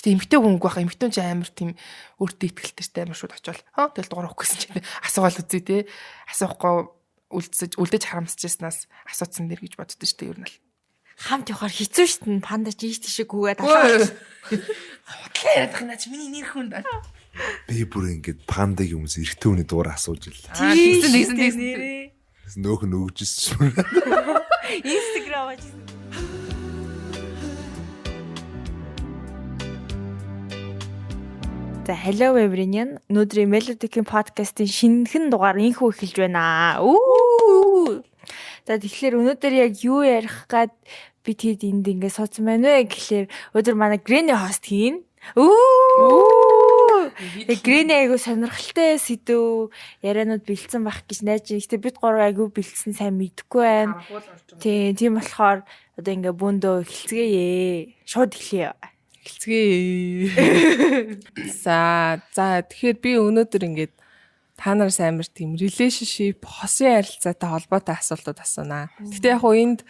Гэтэ эмэгтэй хүн үгүй хаа, эмэгтэй хүн чинь амар тийм өөртөө итгэлтэй штэ, амар шууд очивол хаа тэгэл дугаар авахгүй гэсэн чинь асуугаал үзье те. Асуухгүй үлдэж харамсажснаас асууцсан дэр гэж боддоо штэ ер нь л. Хамт явахаар хэцүү штэ, панда чи ийш тийшээ гүгээд алхаа. Худлаа яриад байгаа наа чи миний нэр хүн даа. Би бүр ингээд пандагийн хүмүүс эрэгтэй хүний дугаар асууж ил. Тэгсэн тэгсэн тэгсэн. Нөөх нь өгжсэн шүү. Instagram ажиж. За, hello everyone. Өнөөдрийн Melodic-ийн подкастын шинэхэн дугаар инхүү эхэлж байна. Үу. За, тэгэхээр өнөөдөр яг юу ярих гад би тэгэд энд ингээд суудсан байна вэ гэхлээр өнөөдөр манай Granny host хийн. Үу. Тэгээ Granny айгу сонирхолтой сэдв яриануд бэлдсэн байх гэж найж. Гэтэ бид гурав айгу бэлдсэн сайн мэдэхгүй байна. Тийм болохоор одоо ингээ бөөндөө эхэлцгээе. Шууд эхлэе. Эхэлцгээе. За тэгэхээр би өнөөдөр ингээд та нараас амар тийм relationship, хосын харилцаатай холбоотой асуултууд асуунаа. Гэтэ яг хуу энд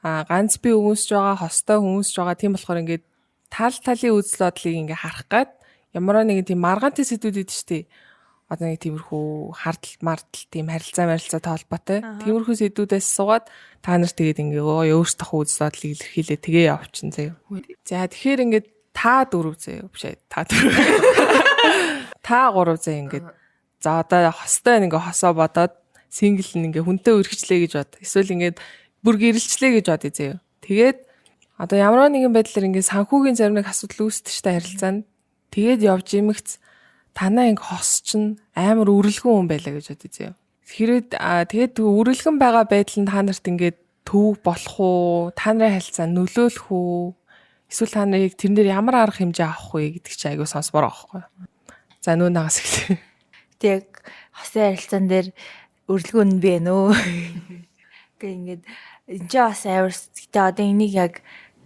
ганц би хүмүүс ч байгаа, хостой хүмүүс ч байгаа. Тийм болохоор ингээд тал талын үзэл бодлыг ингээ харах гад ямар нэгэн тийм маргаантай сэдвүүд идэв штэ. Одоо нэг тиймэрхүү хардл мардал тийм харилцаа марилцаатай холбоотой. Тиймэрхүү сэдвүүдээс суугаад та нар тэгээд ингээ өөрсдийнхөө үзэл бодлыг илэрхийлээ тэгээ явчихна заяа. За, тэгэхээр ингээд та дөрөв заяа биш ээ. Та дөрөв. Та гурав заяа ингээд. За, одоо хостой ингээ хосоо бодоод single нь ингээ хүнтэй өргөжлээ гэж бод. Эсвэл ингээд бүр гэрэлчлээ гэж бодъё заяа. Тэгээд одоо ямар нэгэн байдлаар ингээ санхүүгийн зарим нэг асуудал үүсдэг штэ харилцаанд. Тэгээд явж имэгц танаа ингээ хос чинь амар үрэлгэн хүн байлаа гэж бодъё заяа. Тэгэхээр тэгээд үрэлгэн байгаа байдал нь та нарт ингээд төв болох уу? Та нарын харилцаа нөлөөлөх үү? Эсвэл та нарыг тэрэн дээр ямар арга хэмжээ авах вэ гэдэг чинь айгүй сонсомоор байгаа байхгүй. За, нүү нагаас эхлэе. Тэг яг хосын харилцаан дээр үрэлгэн нь бэ нөө. Гэ ингээд энэ ч бас амар, гэтээ одоо энийг яг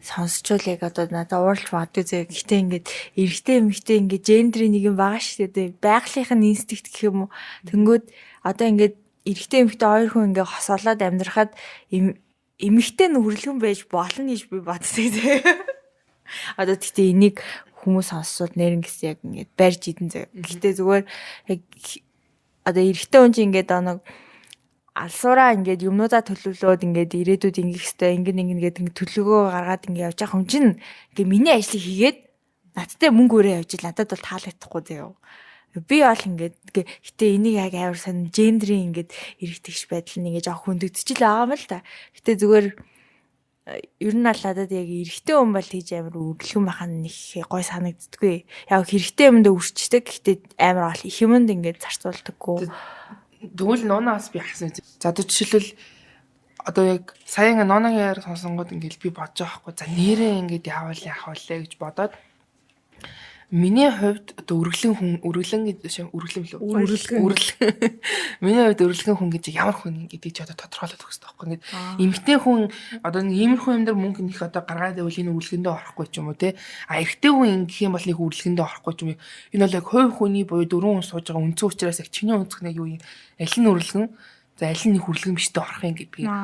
сонсчвол яг одоо надад уурлж магадгүй зөө. Гэтэ ингээд эрэгтэй эмэгтэй ингээд гендрийн нэг юм байгаа шүү дээ. Байгалийнх нь инстинкт гэх юм уу. Тэнгүүд одоо ингээд эрэгтэй эмэгтэй хоёр хүн ингээд хосоолоод амьдрахад эмэгтэй нь үрэлгэн байж болно гэж би боддог зөө. Одоо гэтээ энийг хүмүүс сонсвол нэрнгэс яг ингээд барьж идэн зөө. Гэтэ зүгээр яг одоо эрэгтэй хүн чинь ингээд нэг алсуураа ингээд юмнуудаа төлөвлөөд ингээд ирээдүйд ингэх хэвээр ингэн ингэн гэдэг ингээд төлөвлөгөө гаргаад ингээд явж байгаа хүн чинь ингээд миний ажлыг хийгээд надтай мөнгө өрөө явж ил надад бол таалагдахгүй заяа. Би бол ингээд гэтээ энийг яг амар сонь гендрийн ингээд эрэгтэгч байдал нь ингээд жоох хүндэгдчихэл байгаа юм л та. Гэтэ зүгээр ер нь аль надад яг эрэгтэй хүн бол тийж амар үргэлхэн бахан нэг гой санагддаггүй. Яг хэрэгтэй юмдаа үрчдэг. Гэтэ амар ол их юмд ингээд зарцуулдаггүй. Тэгвэл нуунаас би асууя. За, одоо жишээлбэл одоо яг сая ингээ нуунагийн яриа сонсонгууд ингээл би бодож байгаа хгүй. За, нэрээ ингээд яавал яах вэ гэж бодоод миний хувьд одоо үргэлэн хүн, үргэлэн гэж үргэлэн билүү? Үргэлэн. Үргэлэн. Миний хувьд үргэлэн хүн гэж ямар хүн гэдгийг чи одоо тодорхойлоод өгөх хэрэгтэй байхгүй. Ингээд эмэгтэй хүн одоо нэг иймэрхүү юм дээр мөнгө нэх одоо гаргаад байвал энэ үргэлгэндээ орохгүй ч юм уу те. А эрэгтэй хүн ингэх юм бол нэг үргэлгэндээ орохгүй ч юм уу. Энэ бол яг хувь хүний буюу дөрвөн хүн сууж байгаа үндсэн учраас яг чиний өнцгнээ юу юм? Аль нь үргэлгэн? За, аль нь нэг үргэлгэн биштэй орох юм гэдгийг.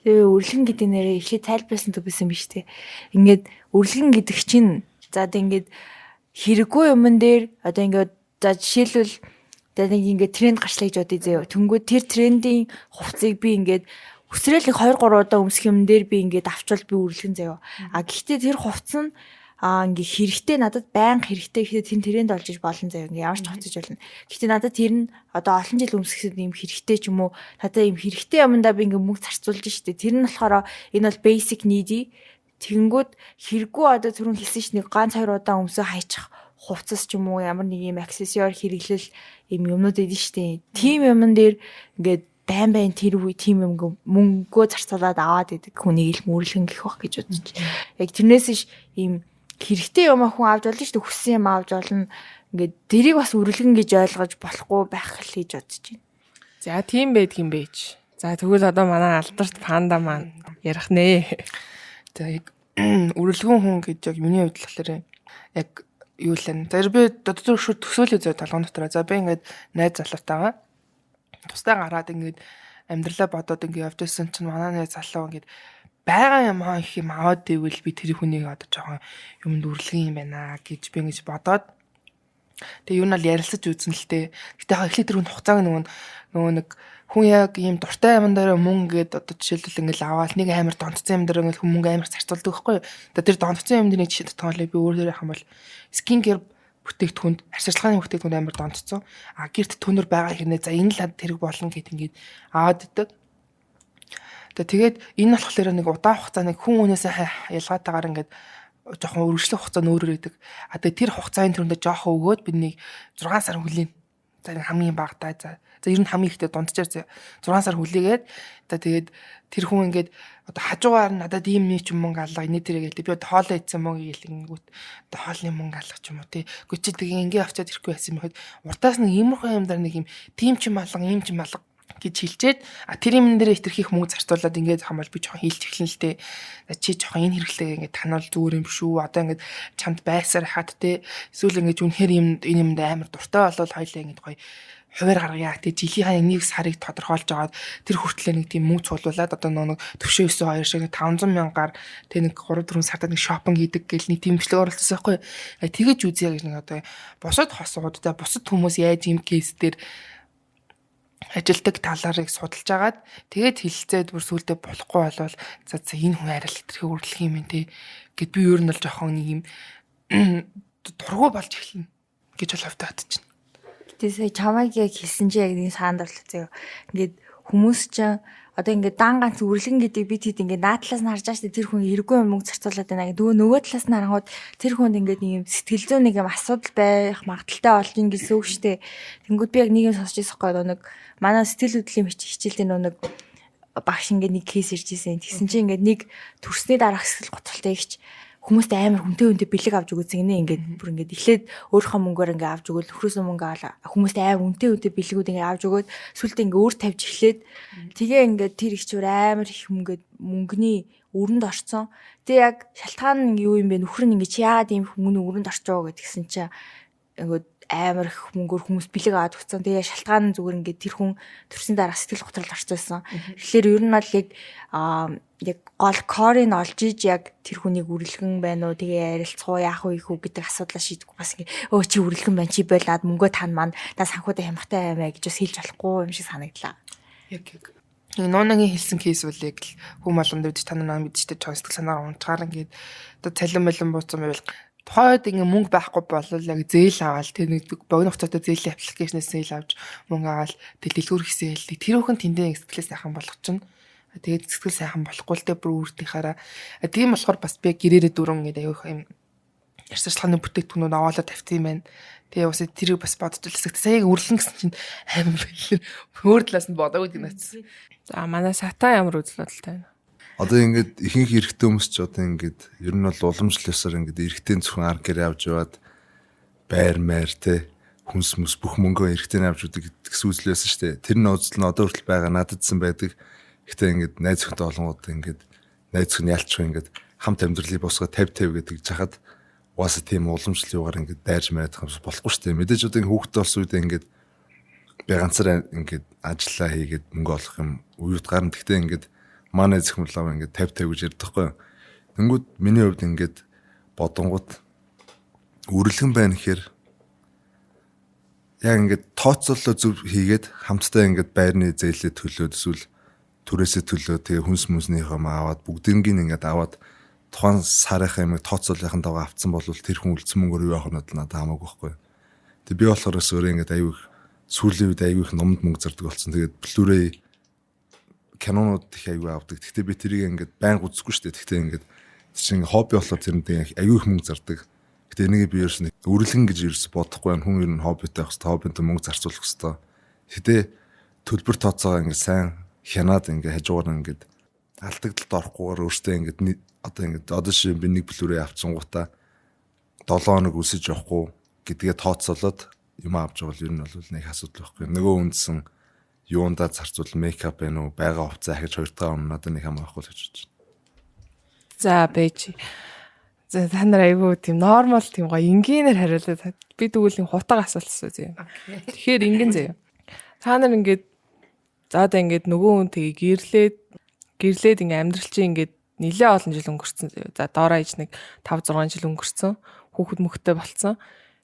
Тэгээ үргэлгэн гэдэг нэрээ эхлээд тайлбарласан төв байсан биз дээ. Ингээд үргэлгэн гэдэг чинь за одоо ингээд хэрэггүй юмн дээр одоо ингээд за жишээлбэл за нэг ингээд тренд гарчлаа гэж бодъё заяа. Тэнгүүд тэр трендийн хувцсыг би ингээд өсрөөл нэг 2 3 удаа өмсөх юм дээр би ингээд авчвал би үргэлгэн заяа. А гэхдээ тэр хувцс нь ингээ хэрэгтэй, надад байнга хэрэгтэй гэхэд тэр тренд болж иж болно заяа. Ингээ ямар ч хувцсаж болно. Гэхдээ надад тэр нь одоо олон жил өмсөхэд юм хэрэгтэй ч юм уу, надад юм хэрэгтэй юмдаа би ингээ мөнгө зарцуулж штэ. Тэр нь болохоор энэ бол basic need. Тэгэнгүүт хэрэггүй одоо түрүүн хэлсэн ш нэг ганц хоёр удаа өмсөө хайчих хувцас ч юм уу, ямар нэг юм аксессуар хэрэглэл юм юмнууд идэв штэ. Тим юмн дээр ингээд байн байн тэр үе тим юм мөнгөө зарцуулаад аваад идэг хүнийг л мөрлөн гэх бах гэж бодож. Яг тэрнээс ш ийм хэрэгтэй юм хүн авч болно штэ, хүссэн юм авч болно. Ингээд тэрийг бас үрлэгэн гэж ойлгож болохгүй байх л гэж бодож байна. За, тийм байдаг юм бэ ч. За, тэгвэл одоо манай алдарт панда маань ярих нэ. За, яг үрэлгэн хүн гэж яг миний хувьд болохоор яг юу л энэ. За, би дотор шууд төсөөлөө зөө толгойн дотор. За, би ингээд найз залуутайгаа тусдаа гараад ингээд амьдралаа бодоод ингээд явж байсан чинь манай найз залуу ингээд байгаа юм аа их юм аваад ивэл би тэр хүнийг одоо жоохон юмд үрлэгэн юм байна гэж би ингэж бодоод тэгээ юу нь бол ярилцаж үзэн л тээ. Гэтэ яг эхлээд тэр хүн хугацааг нөгөө нэг хүн яг ийм дуртай юм дээр мөнгө гээд одоо жишээлбэл ингээл аваад нэг амар донтцсон юм дээр ингээл хүн мөнгө амар зарцуулдаг байхгүй юу. Тэгээ тэр донтцсон юм дээр нэг жишээ татсан би өөр өөр юм бол skin care бүтээгдэхүүнд арчилгааны бүтээгдэхүүнд амар донтцсон. А гэрт төнөр байгаа хэрнээ за энэ л тэрэг болно гэд ингээд аваад идэг. Тэгээд энэ болохоор нэг удаан хугацаа нэг хүн хүнээсээ ялгаатайгаар ингээд жоохон үргэлжлэх хугацаа нь өөрөөр өгдөг. А тэгээд тэр хугацааны түрүүндээ жоохон өгөөд бид нэг 6 сар хүлээн. За нэг хамгийн багадаа за за ер нь хамгийн ихтэй дунджаар 6 сар хүлээгээд за тэгээд тэр хүн ингээд одоо хажуугаар нь надад ийм нэг ч мөнгө алга энэ тэрэг гэлээ би одоо хоолоо идсэн мөнгө гэлэнгүүт одоо хоолны мөнгө алга ч юм уу тий. Үгүй чи тэгээ ингээ авчиад ирэхгүй байсан юм ихэд урдаас нэг иймэрхүү юм дээр нэг юм тим ч юм алга ийм ч юм алга гэж хэлчихэд а тэр юм дээр хэтэрхийх мөнгө зарцуулаад ингээд хамбал би жоохон хийлж эхлэн л дээ. Чи жоохон энэ хэрэглээг ингээд танал зүгээр юм шүү. Одоо ингээд чамд байсаар хат те. Эсвэл ингээд үнэхээр юм энэ юмд амар дуртай болвол хоёлаа ингээд гоё хуваар гаргая. Тэг жилийнхаа нэг сарыг тодорхойлж агаад тэр хүртлээр нэг тийм мөнгө цуглуулад одоо нэг төвшөө 9 2 шиг 500 мянгаар тэг нэг 3 4 сартаа нэг шопинг хийдэг гэл нэг тийм бичлэг оруулсан байхгүй. Тэгэж үзье гэж нэг одоо бусад хосуудтай бусад хүмүүс яаж ийм кейс дээр ажилдаг талаарыг судалж агаад тэгээд хэлэлцээд бүр сүулдэ болохгүй болвол за за энэ хүн арай л хитрхи үрлэх юм те гэд би ер нь бол жоохон нэг юм дургу болж эхэлнэ гэж бол ховтой бодчихно. Гэтэ сая чамайг яг хэлсэн чи яг нэг саанд орлоо заяа. Ингээд хүмүүс чинь одоо ингээд дан ганц үрлэгэн гэдэг би тэд ингээд наад талаас нь харж байгаа шүү дээ. Тэр хүн эргүй мөнгө зарцуулаад байна гэх. Нөгөө талаас нь харангууд тэр хүнд ингээд нэг юм сэтгэл зүйн нэг юм асуудал байх магадaltaй болж ин гэсэн үг шүү дээ. Тэнгүүд би яг нэг юм сонсч ирсэн байхгүй нэг манай сэтгэл хөдлөлийн хичээлдээ нэг багш ингээд нэг кейс ирж ирсэн. Тэгсэн чинь ингээд нэг төрсний дараах сэтгэл готролтой ихч хүмүүст амар хүнтэй хүнтэй бэлэг авч өгөөсөн гинэ ингээд бүр ингээд эхлээд өөрийнхөө мөнгөөр ингээд авч өгөөл нөхрөөсөө мөнгө аваад хүмүүст амар үнэтэй үнэтэй бэлгүүд ингээд авч өгөөд сүултээ ингээд өөр тавьж эхлээд тэгээ ингээд тэр ихчүр амар их мөнгөд мөнгөний өрөнд орцсон. Тэгээ яг шалтгаан нь юу юм бэ нөхөр нь ингээд чи яагаад ийм мөнгөний өрөнд орчоо гэдгсэн чинь ингээд амар их мөнгөөр хүмүүс бэлэг аваад өгсөн. Тэгээ шалтгаан нь зүгээр ингээд тэр хүн төрсний дараа сэтгэл готрол орчихсон. Тэгэхээр ер нь бол яг яг гол корыг олж иж яг тэр хүнийг үрлэгэн байна уу тэгээ ярилцах уу яах вэ их үү гэдэг асуудлаа шийдэхгүй бас ингээ өө чи үрлэгэн байна чи болоод мөнгөө тань маань та санхүүдээ хямхтай аймаа гэж бас хэлж болохгүй юм шиг санагдлаа. Яг яг. Нуунагийн хэлсэн кейс бол яг л хүм болгон дээр та нар мэдчихтэй чон сэтгэл санаагаар унтгаар ингээд одоо цалин малин бууцсан байвал тухайн үед ингээ мөнгө байхгүй болвол яг зээл аваад тэр нэг богино хугацаатай зээлийн аппликейшнээс зээл авч мөнгө аваад тэр дэлгүүр хийсэн хэл тэр хүн тэндээ сэтгэлээ сайхан болгочихно. Тэгээд сэтгэл сайхан болохгүй л дээ бүр үрдийнхаараа. Тийм болохоор бас би гэрээрээ дөрөн гэдэг аюух юм ярьцлагын бүтээгдэхүүнүүд аваалаа тавьсан юм байна. Тэгээ бас тэрийг бас бодож л сая үрлэн гэсэн чинь амар байлаа. Өөр талаас нь бодоогүй гэдэг нац. За манай сатан ямар үзэл бодолтой байна? Одоо ингээд ихэнх эрэгтэй хүмүүс ч одоо ингээд ер нь бол уламжлал ёсоор ингээд эрэгтэй зөвхөн ар гэр авч яваад байр майр те хүнс мүс бүх мөнгөө эрэгтэй авч үдэг гэсэн үзэл байсан шүү дээ. Тэр нь үзэл нь одоо хүртэл байгаа нададсан байдаг. Гэтэ ингээд найз зөвхөнтэй олонгууд ингээд найз зөвхөн ялчих ингээд хамт амьдралыг босгоо 50 50 гэдэг жахад угаасаа тийм уламжлал юугаар ингээд дайрж мараад байгаа юм болохгүй шүү дээ. Мэдээж одоо ингээд хүүхдтэй болсон үедээ ингээд би ганцаар ингээд ажиллаа хийгээд мөнгө олох юм үеуд гарна. Гэхдээ ингээд манай зохимолоо ингээд 50 50 гэж ярьдаг байхгүй. Тэнгүүд миний хувьд ингээд бодонгууд үрлэгэн байна гэхээр яг ингээд тооцооллоо зөв хийгээд хамтдаа ингээд байрны зээлээ төлөөд эсвэл түрээсээ төлөө тэгээ хүнс мүнснийхөө аваад бүгднийг ингээд аваад тухайн сарынхаа юмыг тооцоолынхын дагуу авцсан бол тэр хүн үлдсэн мөнгөөр юу явах нь надад хамаагүй байхгүй. Тэгээ би болохоор бас өөрөө ингээд аюу их сүүлийн үед аюу их номд мөнгө зардаг болсон. Тэгээд Blu-ray кинонууд их аюу авдаг. Гэхдээ би тэрийг ингээд байнга үзэхгүй шүү дээ. Гэхдээ ингээд чинь хобби болохоор тэрнтэй аюу их мөнгө зардаг. Гэтэ энийг би ерөөс нь үрлэн гэж ерөөс бодохгүй байна. Хүн ер нь хоббитой байх хэвээр хоббинд мөнгө зарцуулах хэвээр. Гэтэ төлбөр тооцоогоо ингээд сайн хянаад ингээд хажуугаар ингээд алдагдлалд орохгүйгээр өөртөө ингээд одоо ингээд одоо ши би нэг Blu-ray авчингуудаа 7 хоног өсөж явахгүй гэдгээ тооцоолоод юм авч байгаа бол ер нь бол нэг асуудал байхгүй. Нөгөө үндсэн юундаа зарцуул мейкап байна уу, байгаа хувцас ахиж хоёр дахь өмнө надад нэг хамаахгүй л гэж бодож байна. За бэж. За та нар айгүй тийм нормал тийм гоё энгийнээр хариулаад би тэгвэл нэг хутга асуулт асуу зөө. Тэгэхээр ингэн зөө. Та нар ингээд за одоо ингээд нөгөө хүн тгий гэрлээд ингээ амьдрал чинь ингээд нэлээ олон жил өнгөрцөн заяа. За доороо иж нэг 5 6 жил өнгөрцөн. Хүүхэд мөхтэй болцсон.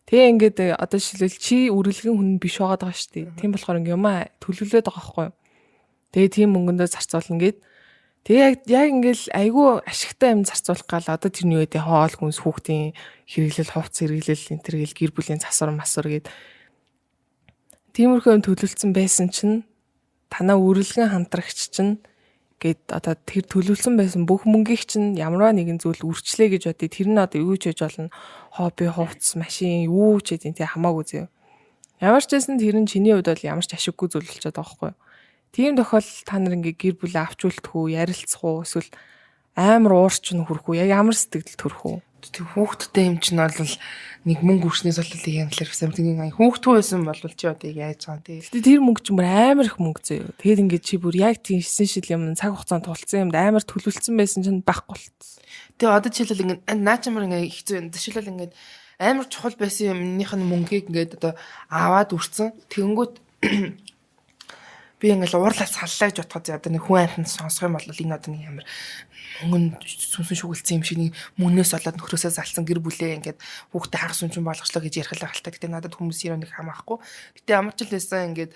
Тэгээ ингээд одоо жишээлбэл чи үрэлгэн хүн биш байгаад байгаа шүү дээ. Тийм болохоор ингээ юмаа төлөвлөөд байгаа байхгүй юу? Тэгээ тийм мөнгөндөө зарцуулна гэд. Тэгээ яг ингээл айгүй ашигтай юм зарцуулах гал одоо тэр нь юу гэдэг хоол хүнс хүүхдийн хэрэглэл хувц хэрэглэл энэ төр гэл гэр бүлийн засвар масвар гэд тиймэрхүү юм төлөвлөсөн байсан чинь танаа үрэлгэн хамтрагч чинь гэд одоо тэр төлөвлөсөн байсан бүх мөнгийг чинь ямарваа нэгэн зүйл үрчлээ гэж бодъё. Тэр нь одоо юу ч хийж болно. Хобби, хувцс, машин юу ч хийдин тий хамаагүй зөө. Ямар ч байсан тэр нь чиний хувьд бол ямар ч ашиггүй зүйл болчиход байгаа байхгүй юу? Тийм тохиолдолд та нар ингээ гэр бүлээ авч үлдэх үү, ярилцах уу, эсвэл амар уурч нь хүрэх үү? Яг ямар сэтгэл төрөх үү? Тэг хүүхдтэй юм чинь бол нэг мөнгө өрснөөс бол яг талаар бас амар тийм хүүхдгүй байсан бол чи одоо яаж байгаа юм тий. Гэтэ тэр мөнгө чинь бүр амар их мөнгө зөө. Тэгэд ингээд чи бүр яг тийм эсэншил юм цаг хугацаанд тулцсан юмд амар төлөвлөсөн байсан чинь байхгүй болцсон. Тэгээ одоо жишээлбэл ингээд наа чамар ингээд хэцүү юм. Жишээлбэл ингээд амар чухал байсан юмных нь мөнгийг ингээд одоо аваад үрцэн. Тэгэнгүүт би ингээл уурлаа саллаа гэж бодоход одоо нэг хүн амьтанд сонсох юм бол энэ одоо нэг амар мөнгөнд сүнсэн шүгэлцсэн юм шиг нэг мөнөөс болоод нөхрөөсөө залсан гэр бүлээ ингээд хүүхдээ хагас сүнчин болгочлоо гэж ярих л байгаа л та. Гэтэ надад хүмүүс юм нэг хамаахгүй. Гэтэ ямар ч л байсан ингээд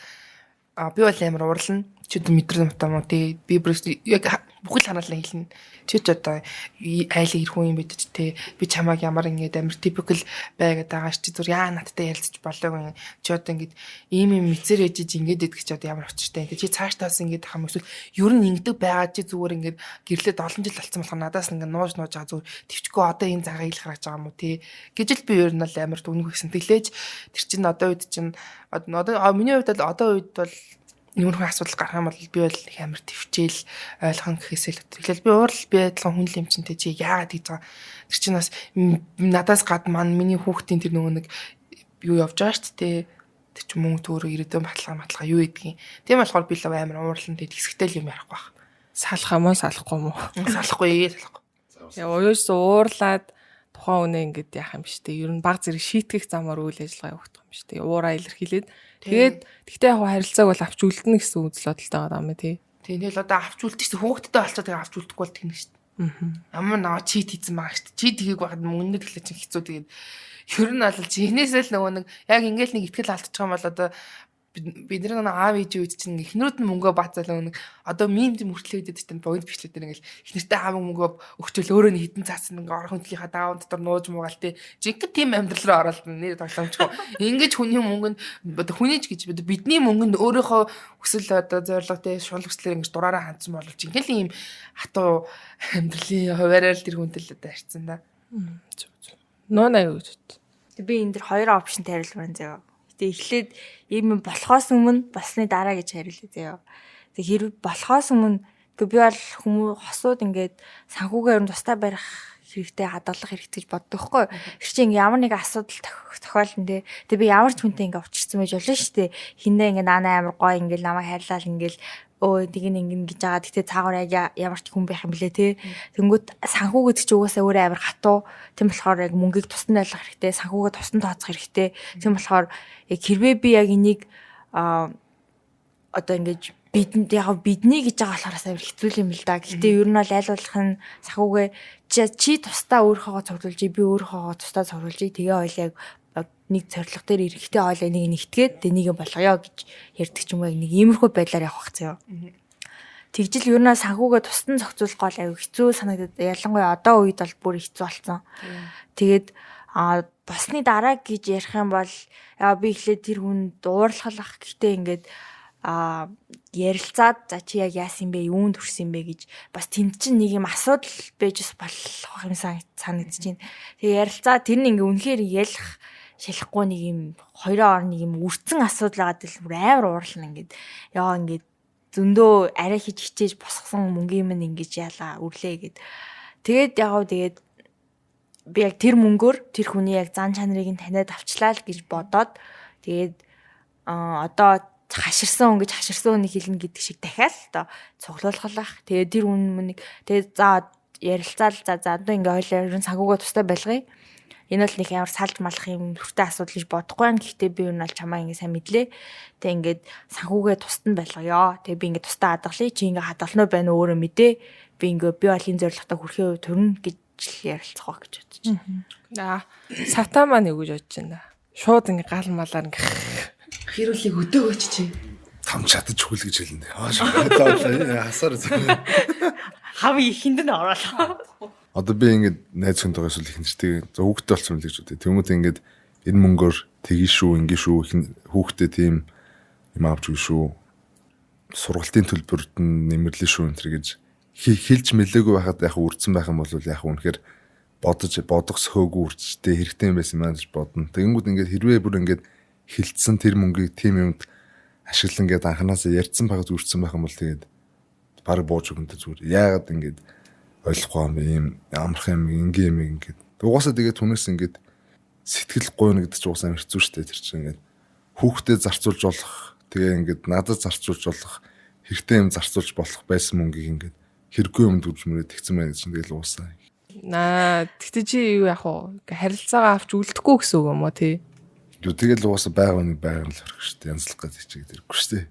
би бол амар уурлна. Чи одоо мэдрэн юм уу тий. Би бүр яг бүхэл ханаалаа хэлнэ. Чи ч одоо айлын ирэх хүн юм бид ч тий. Би чамайг ямар ингээд амар typical байгаад байгаа ш. Чи зүр яа надтай ярилцаж болоогүй. Чи одоо ингээд ийм юм мэдсээр ээжиж ингээд идэх чи одоо ямар учиртай юм. Чи цааш таас ингээд хам эсвэл ер нь ингэдэг байгаа чи зүгээр ингээд гэрлээд олон жил болцсон болохоор надаас ингээд нууж нууж байгаа зүгээр төвчгөө одоо энэ цагаа илэх харж байгаа юм уу тий. Гэж л би ер нь бол амар дүнг гэсэн. Тэглээж тэр чинь одоо үед чинь одоо миний хувьд бол одоо үед бол нэмэрхэн асуудал гарах юм бол би бол их амар төвчээл ойлгон гэхээсээ л тэгэл би уурал би адилхан хүн л юм чинь тэ чи яагаад хийж байгаа тэр чинь бас надаас гадна мань миний хүүхдийн тэр нөгөө нэг юу явж байгаа шүү дээ тэр чинь мөнгө төөрөө ирээдүйн баталгаа юу гэдгийг тийм болохоор би л амар уурлан тэд хэсэгтэй л юм ярихгүй байх. Салах юм уу салахгүй юм уу? Салахгүй салахгүй. Яа уюус уурлаад тухайн үнэ ингээд яах юм биш үү? Ер нь баг зэрэг шийтгэх замаар үйл ажиллагаа явагдах юм биш үү? Уураа илэрхийлээд тэгээд тэгтээ яг харилцааг бол авч үлдэнэ гэсэн үзэл бодолтой байгаа юм тий. Тийм тэгэл одоо авч үлдэх чинь хүүхдтэй болцоо тэгээ авч үлдэхгүй бол тэгнэ шүү дээ. Ямар наваа чит хийсэн байгаа шүү дээ. Чит хийгээг байхад мөнгөнд тэгэхээр чинь хэцүү тэгээд ер нь бол чихнээсээ л нөгөө нэг яг ингээл нэг итгэл алдчих юм бол одоо бидний нэг аав ээжийн үед чинь эхнэрүүд нь мөнгөө баацаал нэг одоо мим тийм мөртлөө идэд чинь богино бичлэг дээр ингээл эхнэртэй аав мөнгөө өгчөөл өөрөө нэг хитэн цаасан ингээ орхон төлийнхаа даавн дотор нууж муугаал тий жинхэнэ тийм амьдрал руу ороод нэр тоглоомчгүй ингэж хүний мөнгөнд одоо хүний ч гэж бидний мөнгөнд өөрийнхөө хүсэл одоо зорилго тий шунал хүслээр ингэж дураараа хандсан бол жинхэнэ ийм хатуу амьдралын хуваараар л тэр хүнтэл одоо харьцсан да. Ноо аюу гэж. Би энэ дэр хоёр опшн тариулмаар заяа. Гэтэ эхлээд ийм юм болохоос өмнө болсны дараа гэж хариулъя заяа. Тэг хэрэг болохоос өмнө тэг би бол хүмүүс хосууд ингээд санхүүгээ ер нь тусдаа барих хэрэгтэй хадгалах хэрэгтэй гэж боддог хгүй. Тэр чинь ингээ ямар нэг асуудал тохиолдно те. Тэг би ямар ч хүнтэй ингээ учирсан байж болно шүү дээ. Хиндэ ингээ наана амар гоё ингээ намайг хайрлал ингээл өө тийг ингэн гэж байгаа. Гэтэ цаагаар яг ямар ч хүн байх юм блэ те. Тэнгүүт санхүү гэдэг чи угаасаа өөрөө амар хатуу. Тийм болохоор яг мөнгийг тусдан байлгах хэрэгтэй. Санхүүгээ тусдан тооцох хэрэгтэй. Тийм болохоор яг хэрвээ би яг энийг одоо ингэж бидэнд яг бидний гэж байгаа болохоор амар хэцүү юм л да. Гэтэ ер нь бол аль болох нь санхүүгээ чи тусдаа өөрийнхөөгөө цуглуулж, би өөрийнхөөгөө тусдаа цуглуулж, тэгээ хоёул яг нэг зорилго дээр эрэхтэй хойлоо нэг нэгтгээд тэг нэг юм болгоё гэж ярьдаг ч юм уу нэг иймэрхүү байдлаар явах заяа. Тэгжил ер нь санхүүгээ тусдан зохицуулах гол аюу хэцүү санагдаад ялангуяа одоо үед бол бүр хэцүү болсон. Тэгээд босны дараа гэж ярих юм бол би эхлээд тэр хүнд уурлахлах гэхдээ ингээд ярилцаад за чи яг яасан бэ юунд хүрсэн бэ гэж бас тэнд чинь нэг юм асуудал байж бас болох юм санагдаж байна. Тэгээ ярилцаа тэр нь ингээ үнэхээр ялах шалахгүй нэг юм хоёрын орон нэг юм үрцэн асуудал байгаа дэл бүр амар уурлана ингээд яа ингээд зөндөө арай хийж хичээж босгосон мөнгөний минь ингэж яалаа үрлээ гэд. Тэгээд яг тэгээд би яг тэр мөнгөөр тэр хүний яг зан чанарыг нь таниад авчлаа л гэж бодоод тэгээд одоо хаширсан хүн гэж хаширсан хүнийг хэлнэ гэдэг шиг дахиад л одоо цуглуулгалах. Тэгээд тэр хүн мөнийг тэгээд за ярилцаал за за одоо ингээ хоёлаа ер нь санхүүгээ тустай байлгая. Энэ бол нэг ямар салж малах юм хүртэй асуудал гэж бодохгүй байна. Гэхдээ би энэ бол чамаа ингэ сайн мэдлээ. Тэг ингээд санхүүгээ тусад нь байлгая. Тэг би ингээд тусдаа хадгалъя. Чи ингээд хадгална уу байна уу өөрөө мэдээ. Би ингээд би бол энэ зорилготой хүрэхээ төрнө гэж л ярилцах ба гэж бодож байна. Аа, сатаа маань юу гэж бодож байна? Шууд ингээ гал малаар ингээ Хэрүүлийг өдөөгөөч чи. Там чадаж хүл гэж хэлнэ. Аа шахаад хасаар зөв. Хав ихэнд нь ороолоо. Одоо би ингээд найз хүнтэйгээ эсвэл их нэртэй хүүхдтэй болсон юм л гэж бодъё. Тэмүүт ингээд энэ мөнгөөр тгий шүү, ингэ шүү, хүүхдээ тийм юм авч үгүй шүү. Сургалтын төлбөрт нь нэмэрлээ шүү энэ төр гэж хэлж мэлээгүй байхад яг үрдсэн байх юм бол яг үнэхээр бодож бодох сөхөөгүй үрчтэй хэрэгтэй юм байсан маань гэж бодно. Тэгэнгүүт ингээд хэрвээ бүр ингээд хилцсэн тэр мөнгийг тийм юмд ашиглан гээд анханасаа ярьсан байхад үрдсэн байх юм бол тэгээд баг бууж өгөнтэй зүгээр. Яагаад ингээд ойлгохгүй юм бэ? Ийм амархан юм, энгийн юм ингээд. Угаасаа тэгээд түнээс ингээд сэтгэл гуйна гэдэг чинь угаасаа хэцүү шүү дээ тэр чинь ингээд хүүхдэд зарцуулж болох, тэгээ ингээд надад зарцуулж болох, хэрэгтэй юм зарцуулж болох байсан мөнгийг ингээд хэрэггүй юм дүрж мөрөө тэгсэн байна гэж чинь тэгэл угаасаа. Наа, тэгтээ чи юу яах вэ? Ингээ харилцаагаа авч үлдэхгүй гэсэн үг юм уу тий? Юу тэгэл угаасаа байгаа нэг байгаа л өрөх шүү дээ. Янзлах гэж хичээгээд ирэхгүй шүү дээ.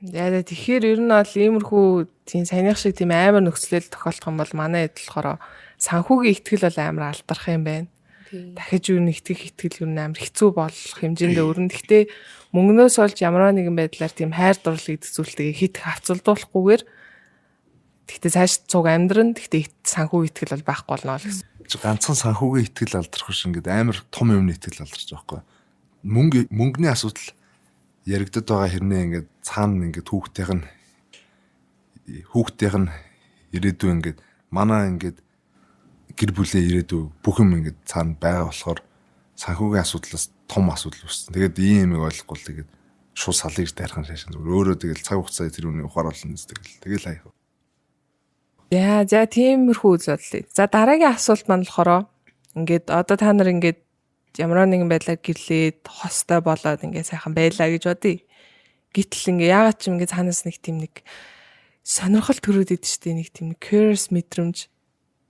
Яа тэгэхээр ер нь бол иймэрхүү тийм саяных шиг тийм амар нөхцөлөл тохиолдох юм бол манай хэд болохоор санхүүгийн ихтгэл бол амар алдарх юм байна. Дахиж юу нэг итгэх итгэл ер нь амар хэцүү болох хэмжээндээ өрнө. Гэхдээ мөнгнөөс олж ямар нэгэн байдлаар тийм хайр дурлал гэдэг зүйлтэйгээ хит хавцалдуулахгүйгээр тэгтээ цааш цуг амьдран тэгтээ санхүү итгэл бол байхгүй болно л гэсэн. Чи ганцхан санхүүгийн итгэл алдрах биш ингээд амар том юмны итгэл алдарч байгаа байхгүй. Мөнгөний асуудал яригдад байгаа хэрнээ ингээд цаана ингээд хүүхдийнх нь ирээдүй ингээд манай ингээд гэр бүлийн ирээдүй бүх юм ингээд цаана байгаа болохоор санхүүгийн асуудлаас том асуудал үүссэн. Тэгээд ийм юмыг ойлгохгүй л тэгээд шууд салыг дайрхан шашин зүгээр өөрөө тэгэл цаг хугацаа тэр үний ухаар болно тэгэл тэгэл хаяах. За за тиймэрхүү үйл бодлоо. За дараагийн асуулт маань болохоор ингээд одоо та нар ингээд ямар нэгэн байдлаар гэрлээд хостой болоод ингээд сайхан байлаа гэж бодъё. Гэтэл ингээ яагаад ч юм ингээ цаанаас нэг тийм нэг сонирхол төрөөд идэв штэ нэг тийм curious мэдрэмж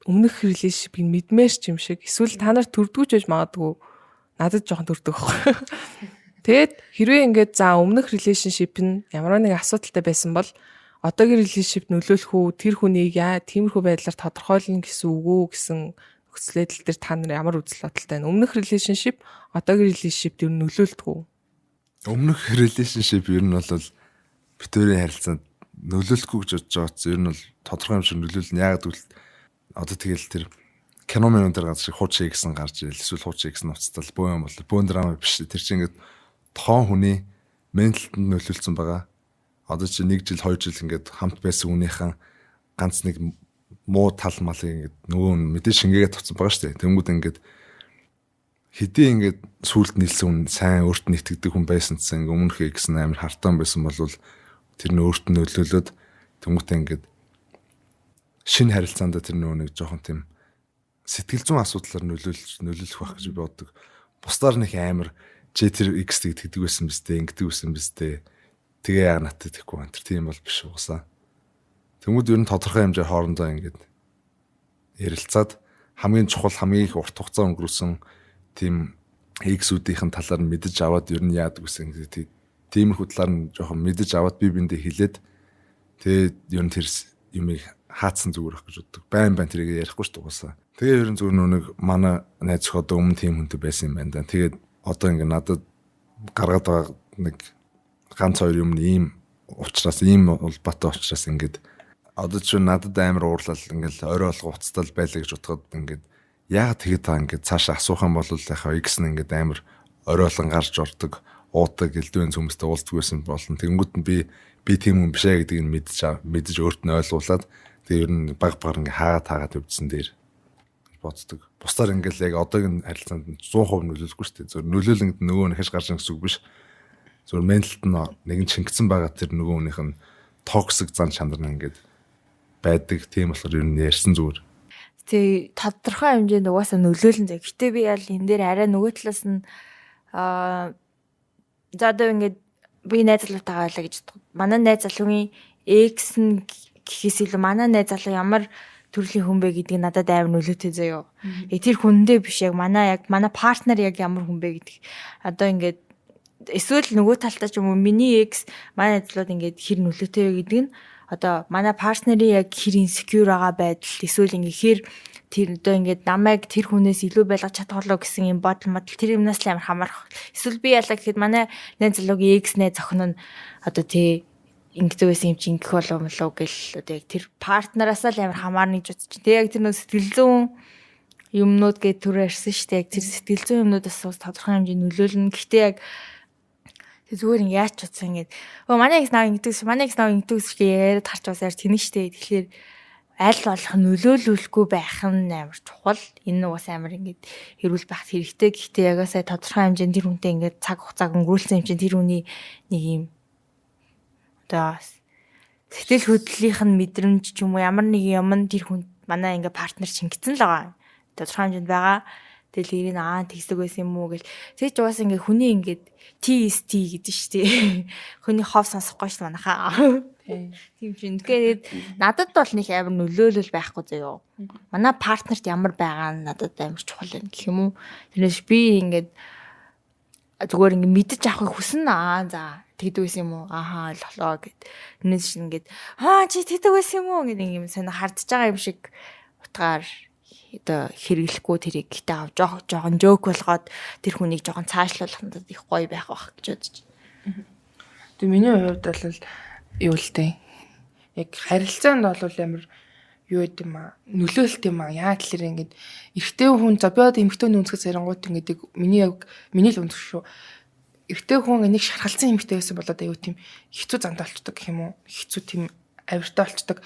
өмнөх relationship-ийг мэдмээр ч юм шиг эсвэл та нар төрдгүүч байж магадгүй надад жоохон төрдөг байхгүй. Тэгээд хэрвээ ингээд за өмнөх relationship нь ямар нэг асуудалтай байсан бол одоогийн relationship нөлөөлөх үү тэр хүнийг яа тиймэрхүү байдлаар тодорхойлно гэсэн үг үү гэсэн нөхцөл байдал дээр та нар ямар үзэл бодолтой байна? Өмнөх relationship одоогийн relationship ер нь нөлөөлдөг үү? Өмнөх relationship ер нь бол битүүрийн харилцаанд нөлөөлөхгүй гэж бодож байгаа ч ер нь бол тодорхой юм шиг нөлөөлнө. Яагаад гэвэл одоо тэгэл тэр кино минь дээр газар шиг хууч гэсэн гарч ирэл эсвэл хууч гэсэн нууцтал бөө юм бол бөөн драма биш. Тэр чинь ингээд тоон хүний менталд нөлөөлсөн байгаа. Одоо чи 1 жил 2 жил ингээд хамт байсан хүнийхэн ганц нэг муу тал малыг ингээд нөгөө нь мэдээ шингээгээ тавцсан байгаа шүү дээ. Тэнгүүд ингээд хэдий ингээд сүулт нийлсэн хүн сайн өөрт нь итгэдэг хүн байсан ч ингээд өмнөх гэсэн амар хартан байсан бол тэр нь өөрт нь нөлөөлөөд тэнгүүтээ ингээд шинэ харилцаанд тэр нөгөө нэг жоохон тийм сэтгэл зүйн асуудлаар нөлөөлөх байх гэж би боддог. Бусдаар нэг амар чи тэр X тэгдэг байсан биз дээ, ингэдэг байсан биз дээ. Тэгээ яа натад тэхгүй байна. Тэр тийм бол биш уусаа. Тэнгүүд ер нь тодорхой хэмжээр хоорондоо ингээд ярилцаад хамгийн чухал хамгийн их урт хугацаа өнгөрүүлсэн тийм X-үүдийнхэн талаар мэдэж аваад ер нь яадаг гэсэн гэдэг тиймэрхүү талаар нь жоохон мэдэж аваад би биндээ хэлээд тэгээд ер нь тэр юмыг хаацсан зүгээр ах гэж боддог. Байн байн тэрийг ярихгүй шүү дээ уусаа. Тэгээ ер нь зүгээр нэг манай найз зөх одоо өмнө тийм хүнтэй байсан юм байна да. Тэгээд одоо ингээ надад гаргаад байгаа нэг ганц хоёр юм ийм учраас ийм улбаатай учраас ингээд одоо чи надад амар уурлал ингээл орой болго уцтал байлаа гэж бодоход ингээд яагаад тэгээд та ингээд цаашаа асуух юм бол яхаа X нь ингээд амар орой болгон гарч ордог уудаг элдвэн хүмүүстэй уулздаг байсан болно. Тэнгүүд нь би тийм хүн биш ээ гэдгийг нь мэдэж өөрт нь ойлгуулад тэгээ ер нь баг багаар ингээ хаагаад хаагаад явжсан дээр боддог. Бусдаар ингээл яг одоогийн харилцаанд 100% нөлөөлөхгүй шүү дээ. Зөв нөлөөлөнгөд нөгөө нь хаш гарч ирэх гэсэн үг биш. Зөв менталд нь нэгэн шингэсэн байгаа тэр нөгөө хүнийх нь токсик зан чанар нь ингээд байдаг. Тийм болохоор ер нь ярьсан зүгээр. Тэг тодорхой хэмжээнд угаасаа нөлөөлөн зэ. Гэтэ би ял энэ дээр арай нөгөө талаас нь за одоо ингээд би найз залуутайгаа байлаа гэж бодох. Манай найз залуугийн экс нь гэхээс илүү манай найз залуу ямар төрлийн хүн бэ гэдэг нь надад амар нөлөөтэй заяо. Яг тэр хүндээ биш, яг манай партнер яг ямар хүн бэ гэдэг. Одоо ингээд эсвэл нөгөө талдаа ч юм уу, миний ex, манай найзлууд ингээд хэр нөлөөтэй вэ гэдэг нь одоо манай партнерын яг хэр insecure байгаа байдал, эсвэл ингээд хэр тэр одоо ингээд намайг тэр хүнээс илүү байлгаж чадах болоо гэсэн юм бодол модал, тэр юмнаас л амар хамаарах. Эсвэл би ялаа гэхэд манай найз залуугийн ex найз охин нь одоо тий ингэдэг байсан юм чи ингэх болов мөлөө гэл одоо яг тэр партнераасаа л амар хамаарна гэж бодчих. Тэг яг тэр нөө сэтгэл зүйн юмнууд гэж түр ярьсан шүү дээ. Яг тэр сэтгэл зүйн юмнууд бас тодорхой хэмжээнд нөлөөлнө. Гэхдээ яг тэг зүгээр ингэ яаж ч утсан ингээд өө манай ex наа ингэдэг, манай ex наа ингэдэг гэж яриад харч бас яар тэнэг штэ. Тэгэхээр аль болох нөлөөлүүлэхгүй байх нь амар чухал. Энэ угаас амар ингээд эрүүл байх хэрэгтэй. Гэхдээ яг сая тодорхой хэмжээнд тэр хүнтэй ингээд цаг хугацааг өнгөрүүлсэн юм чинь тэр хүний нэг юм одоо сэтгэл хөдлөлийнх нь мэдрэмж ч юм уу, ямар нэг юм нь тэр хүн манай ингээ партнер шингэцэн л байгаа. Тодорхой хэмжээнд байгаа. Тэгэл ирэн аа тэгсэг байсан юм уу гэл. Тэгэж угаасаа ингээ хүний ингээд TST гэдэг шүү дээ. Хүний хов сонсохгүй шүү дээ манайхаа. Тийм чинь. Тэгэхээр надад бол нэг амар нөлөөлөл байхгүй заяо. Манай партнерт ямар байгаа нь надад амар чухал байна гэх юм уу. Тэрнээс би ингээд зүгээр ингээд мэдэж авахыг хүснэ. Аа за тэгдэг байсан юм уу? Ааха, ойлголоо гэд. Тэрнээс чинь ингээд аа чи тэгдэг байсан юм уу гэдэг юм сонио хардж байгаа юм шиг утгаар одоо хэрэглэхгүй, тэрийг гэтээ ав жоох жоохон joke болгоод тэр хүнийг жоохон цаашлуулах надад их гоё байх бах гэж бодож. Тэгээ миний хувьд бол юу л дээ. Яг харилцаанд бол амар юу гэдэм юм аа, нөлөөлт юм аа. Яа гэхээр ингээд эрэгтэй хүн, за би одоо эмэгтэй хүний өнцгөөс ярингууд ингээд миний яг миний л өнцөг шүү. Эрэгтэй хүн нэг шархалцсан эмэгтэй байсан болоод аюу тийм хэцүү зантаа болчдөг гэх юм уу? Хэцүү тийм авиртай болчдөг.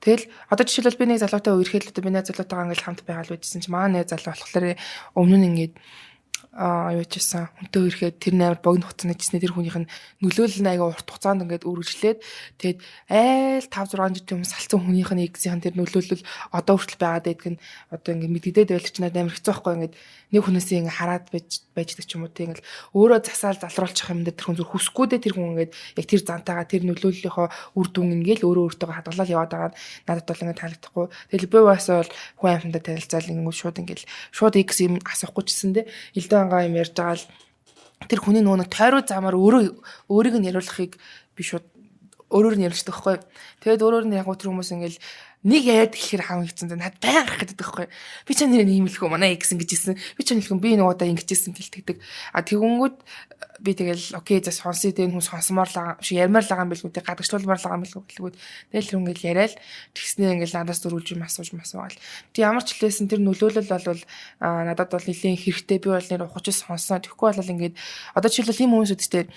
Тэгэл одоо жишээлбэл би нэг залуутай үерхэд л одоо би нэг залуутайгаа ингээл хамт байгаа л байжсэн чи маа нэг залуу болохоор өмнө нь ингээд аа юу ч гэсэн хүнтэй үерхэд тэр амар богино хугацаанд чисний тэр хүнийх нь нөлөөлөл нь аяга урт хугацаанд ингээд үргэлжлээд, тэгээд айл 5 6 жилийн өмнө салцсан хүнийх нь ex ийн тэр нөлөөлөл одоо хүртэл байгаад байдг нь одоо ингээд мэддэгдээд байл чи надад амар хэцүү байхгүй. Ингээд нэг хүнээсээ ингээд хараад байж байждаг ч юм уу те, ингээд өөрөө засаал залруулчих юм дээр тэр хүн зүр хүсэхгүй дээ, тэр хүн ингээд яг тэр зантайгаа тэр нөлөөллийнхөө үр дүн ингээд өөрөө өөртөө хадгалал яваад байгаа нь надад бол ингээд таалагдахгүй. Тэгэл би бас бол хүн амьтандаа танилцаал ингээд шууд ингээд шууд ex юм асуухгүй ч гэсэн те, элдэн ангаа юм ярьж байгаа л тэр хүний нөгөө нэг тойруу замаар өөрөө өөрийг нь яриулахыг би шууд өөрөөр нь яриулдаг байхгүй. Тэгээд өөрөөр нь яг тэр хүмүүс ингээл нэг яриад эхлэхээр хаан хэцүү над байн гарах гэдэг байхгүй. Би ч нэр ийм л хөө манай ex ингэж ирсэн. Би ч нэлхэн би нэг удаа ингэж ирсэн гэлтгдэг. А тэгэнгүүт би тэгэл okay за сонсъё дээ, хүн сонсомоор л биш, ярмаар л байгаа юм билгүй те, гадагшлуулмаар л байгаа юм билгүй гэлгүүд. Тэгэл тэр ингээл яриад тэгснээ ингээл надаас дөрүүлж юм асууж масуугаал. Тэг ямар ч хэлсэн тэр нөлөөлөл бол надад бол нэлээд хэрэгтэй. Би бол нэр ухаж сонсноо. Тэгэхгүй бол ингээд одоо жишээлбэл ийм хүмүүс үүдтэй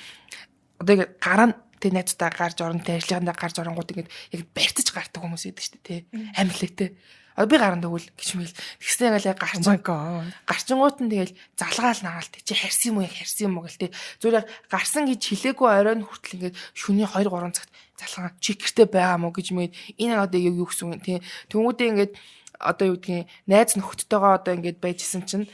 одоо ингээд гараа тэг найзуудаа гарч орон тэ, ажлынхандаа гарч оронгууд ингээд яг барьцаж гардаг хүмүүс идэг шүү дээ тэ, амар лээтэй. Одоо би гарan дөгөл гэж мэл. Тэгснэ ингээл яг гарч гарчингууд нь тэгэл залгаал нагаал тэ, чи харсан юм уу, яг харсан юм уу гэл тэ. Зүгээр яг гарсан гэж хэлээгүй оройн хүртэл ингээд шүний 2 3 цагт залгаа чи гэрте байгаа мó гэж мэд, энэ одоо яг юу гэсэн юм тэ. Тэнгүүдээ ингээд одоо юу гэдгийг найз нөхдөдтэйгоо одоо ингээд байжсэн чинь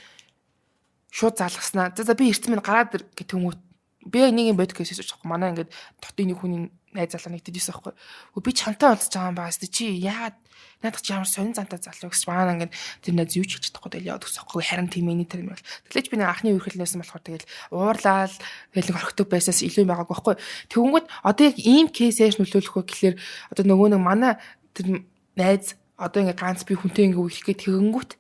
шууд залгаснаа. За за би ирсэн минь гараад ир гэх тэнгүүт би яг нэг юм бодох гэсэн чинь манай ингээд дотын нэг хүний найз залуу нэгтэж ирсэн байхгүй. Би чамтай уулзж байгаа юм байна. Чи яагаад надад чи ямар сонин зантай залуу гэж манай ингээд тэр найз юу ч хэлж чадахгүй тэгэл яваад өгсөн байхгүй. Харин тийм ээ тэр юм бол. Тэгэлж би нэг анхны үерхэлнээс болохоор тэгэл уурлаал тэгэл нэг орхидог байсаас илүү юм байгаагүй байхгүй. Тэгэнгүүт одоо яг ийм case яаж нөлөөлөх вэ гэхлээр одоо нөгөө нэг манай тэр найз одоо ингээд ганц би хүнтэй ингээд үерхэх гээд тэгэнгүүт